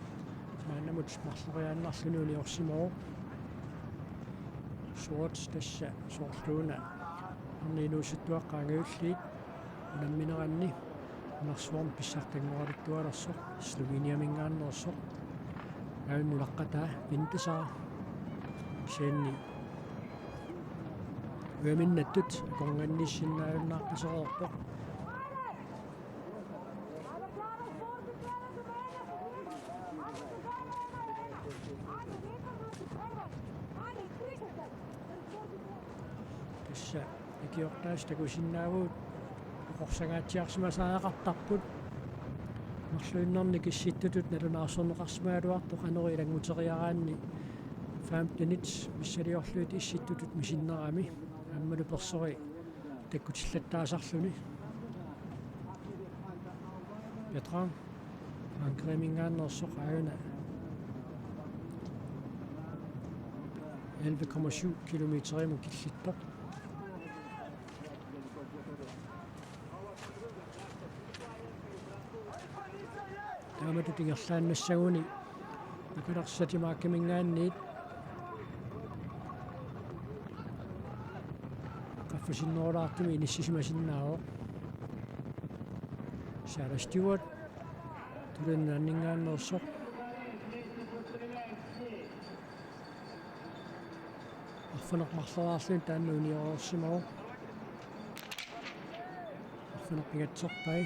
maannamut marloriaannarluni uniorsimavoq. Sort tassa soorluuna arnat inuusuttuaqqat angajulliit unammineranni nunarsuarmi pissartanngoraluttualersoq, Sloveniaminngaanneersoq. Aajuna nunaqqataa Wintesaar, kisianni ujaminnattut akornanniissinnaajunnaarpasereerpoq. Tassa ikiortaasut takusinnaavugut oqorsangaatsiarsimasariaqartarput. Marluinnarnik issittutut nalunaarsorneqarsimagaluartoq qanoq ilannguteriaraanni femtenit missiliorlugit issittutut misinnerami aammalu persori takkutillattaasarluni. Petra Frankrigimingaanneersoq aajuna elleve komma syv kilometerimut killittoq. Taamatut ingerlaannassaguni Ukalersitat Danmarkimingaanniit qaffasinnerulaartumik inissisimasinnaavoq. Sarah Stewart, Tulliani Nunaanningaanneersoq. Arfineq-marloriarluni taanna unioreersimavoq. Arfineq-pingasut pai.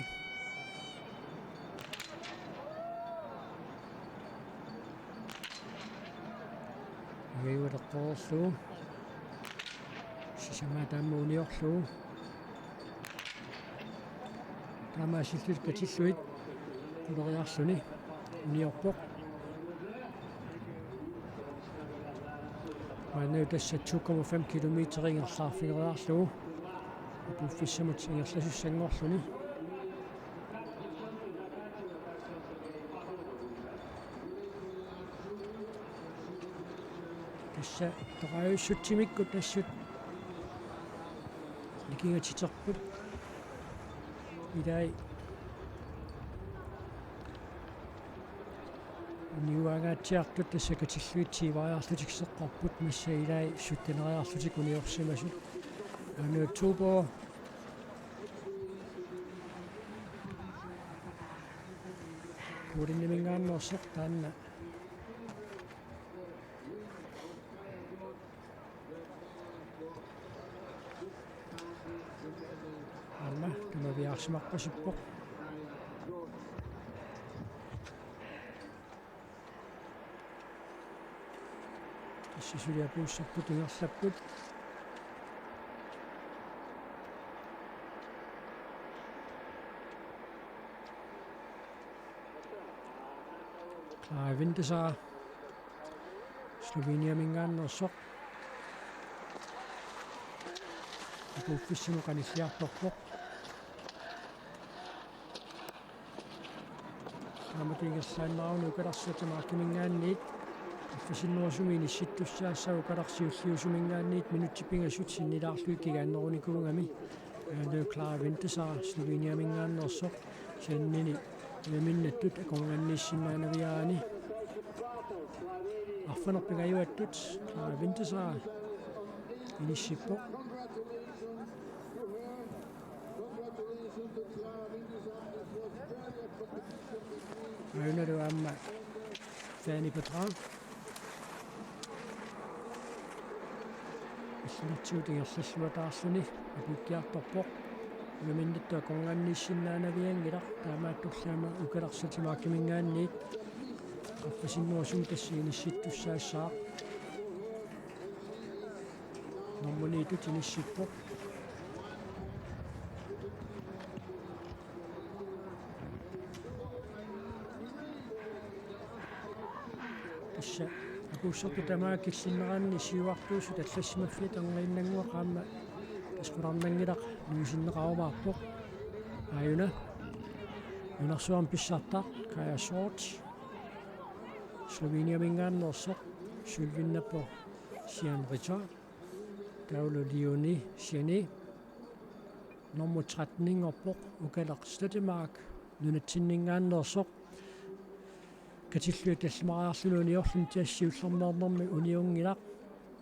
Uiualeqqoorlugu. Sisamaa taama uniorlugu. Taamaasillutik katillugit quleriarluni uniorpoq. Maanna tassa to komma fem kilometer ingerlaarfigeriarlugu. Apuuffissamut ingerlasussanngorluni. Tassa toqajussutimikkut assut nikingatiterput. Ilai uniuaangaatsiartut tassa katillugit tyveriarlutik seqqorput, massa ilai sytteneriarlutik uniorsimasut. Aana Tuborg Poleniminngaanneersoq taanna. Aamma tamaviaarsimarpasippoq. Tassa suli apuussarput ingerlapput. Clara Vintersaar Sloveniaminngaanneersoq. Apuuffissamut qanilliartorpoq. Taamatut ingerlaannaruni Ukalersitat Danmarkiminngaanniit qaffasinnerusumik inissittussaassaapput. Ukalersitat Siulliusuminngaanniit minutsit pingasut sinnilaarlugit kigaannerunikuugami. Aana Clara Vintersaar Sloveniaminngaanneersoq, kisiannili ujaminnattut akornanniissinnaanaviaraanni. Arfineq-pingajuattut Clara Vintersaar inissippoq. Aajunalu aamma Fanny Petra. Allanartigut ingerlalluataarluni apuukkiartorpoq. Ujaminnattut akornanniissinnaanavianngilaq, taamaattorli aamma Ukalersitat Danmarkiminngaanniit qaffasinnerusumik tassa inissittussaassaaq. Nummer ni-tut inissippoq. Tassa apuussartut tamaat killinneranni siuartuusut allassimaffiata erniinnannguaq aamma tassa qularnanngilaq nuisinneqarumaarpoq. Aajuna nunarsuarmi pissartaq Kaja Schwarz Sloveniaminngaanneersoq, syvinnappoq Sian Ritter, taavalu Leonie Siani, nummer tretten-inngorpoq, Ukalersitat Danmark nunatsinninngaanneersoq. Katillugit tallimariarluni uniorluni, tassa siullermeernermi uniunngilaq.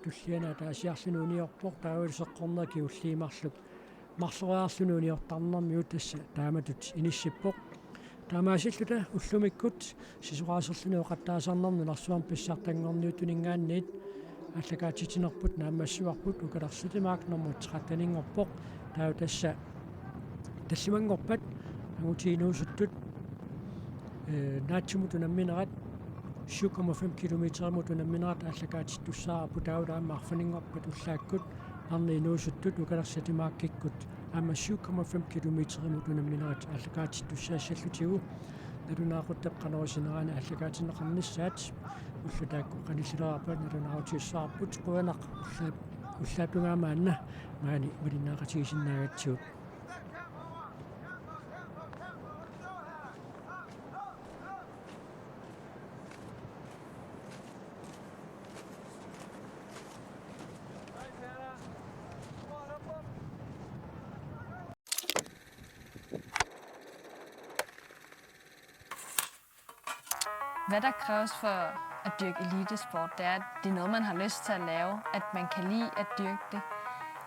Tulliani ataasiarluni uniorpoq, taavalu seqqorneq kingulliit marluk marloriarluni uniortarnermigut tassa taamatut inissippoq. Taamaasilluta ullumikkut sisoraaserluni oqattaasarnermi nunarsuarmi pissartanngorniuttuninngaanniit aallakaatitsinerput naammassivarput. Ukalersitat Danmark nummer tretten-inngorpoq. Taava tassa tallimanngorpat angutit inuusuttut, ee, naatsumut unamminerat, syv komma fem kilometerimut unamminerat aallakaatittussaavoq, taavalu aamma arfininngorpat ullaakkut Arnat inuusuttut Nuka Arsaq Timaakkikkut aamma syv komma fem kilometerimut unamminerat aallakaatittussaassallutigu, nalunaaquttap qanoq isinerani aallakaatinneqarnissaat ullut taakku qanillilerarpata nalunaarutigissavarput. Qujanaq ullaap-, ullaap tungaanut maanna maani malinnaaqatigisinnaagatsigut. Hvad der kræves for at dyrke elitesport, det er, at det er noget, man har lyst til at lave, at man kan lide at dyrke det.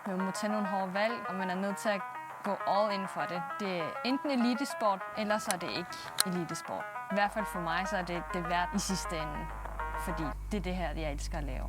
Man må tage nogle hårde valg, og man er nødt til at gå all in for det. Det er enten elitesport, eller så er det ikke elitesport. I hvert fald for mig, så er det det værd i sidste ende, fordi det er det her, jeg elsker at lave.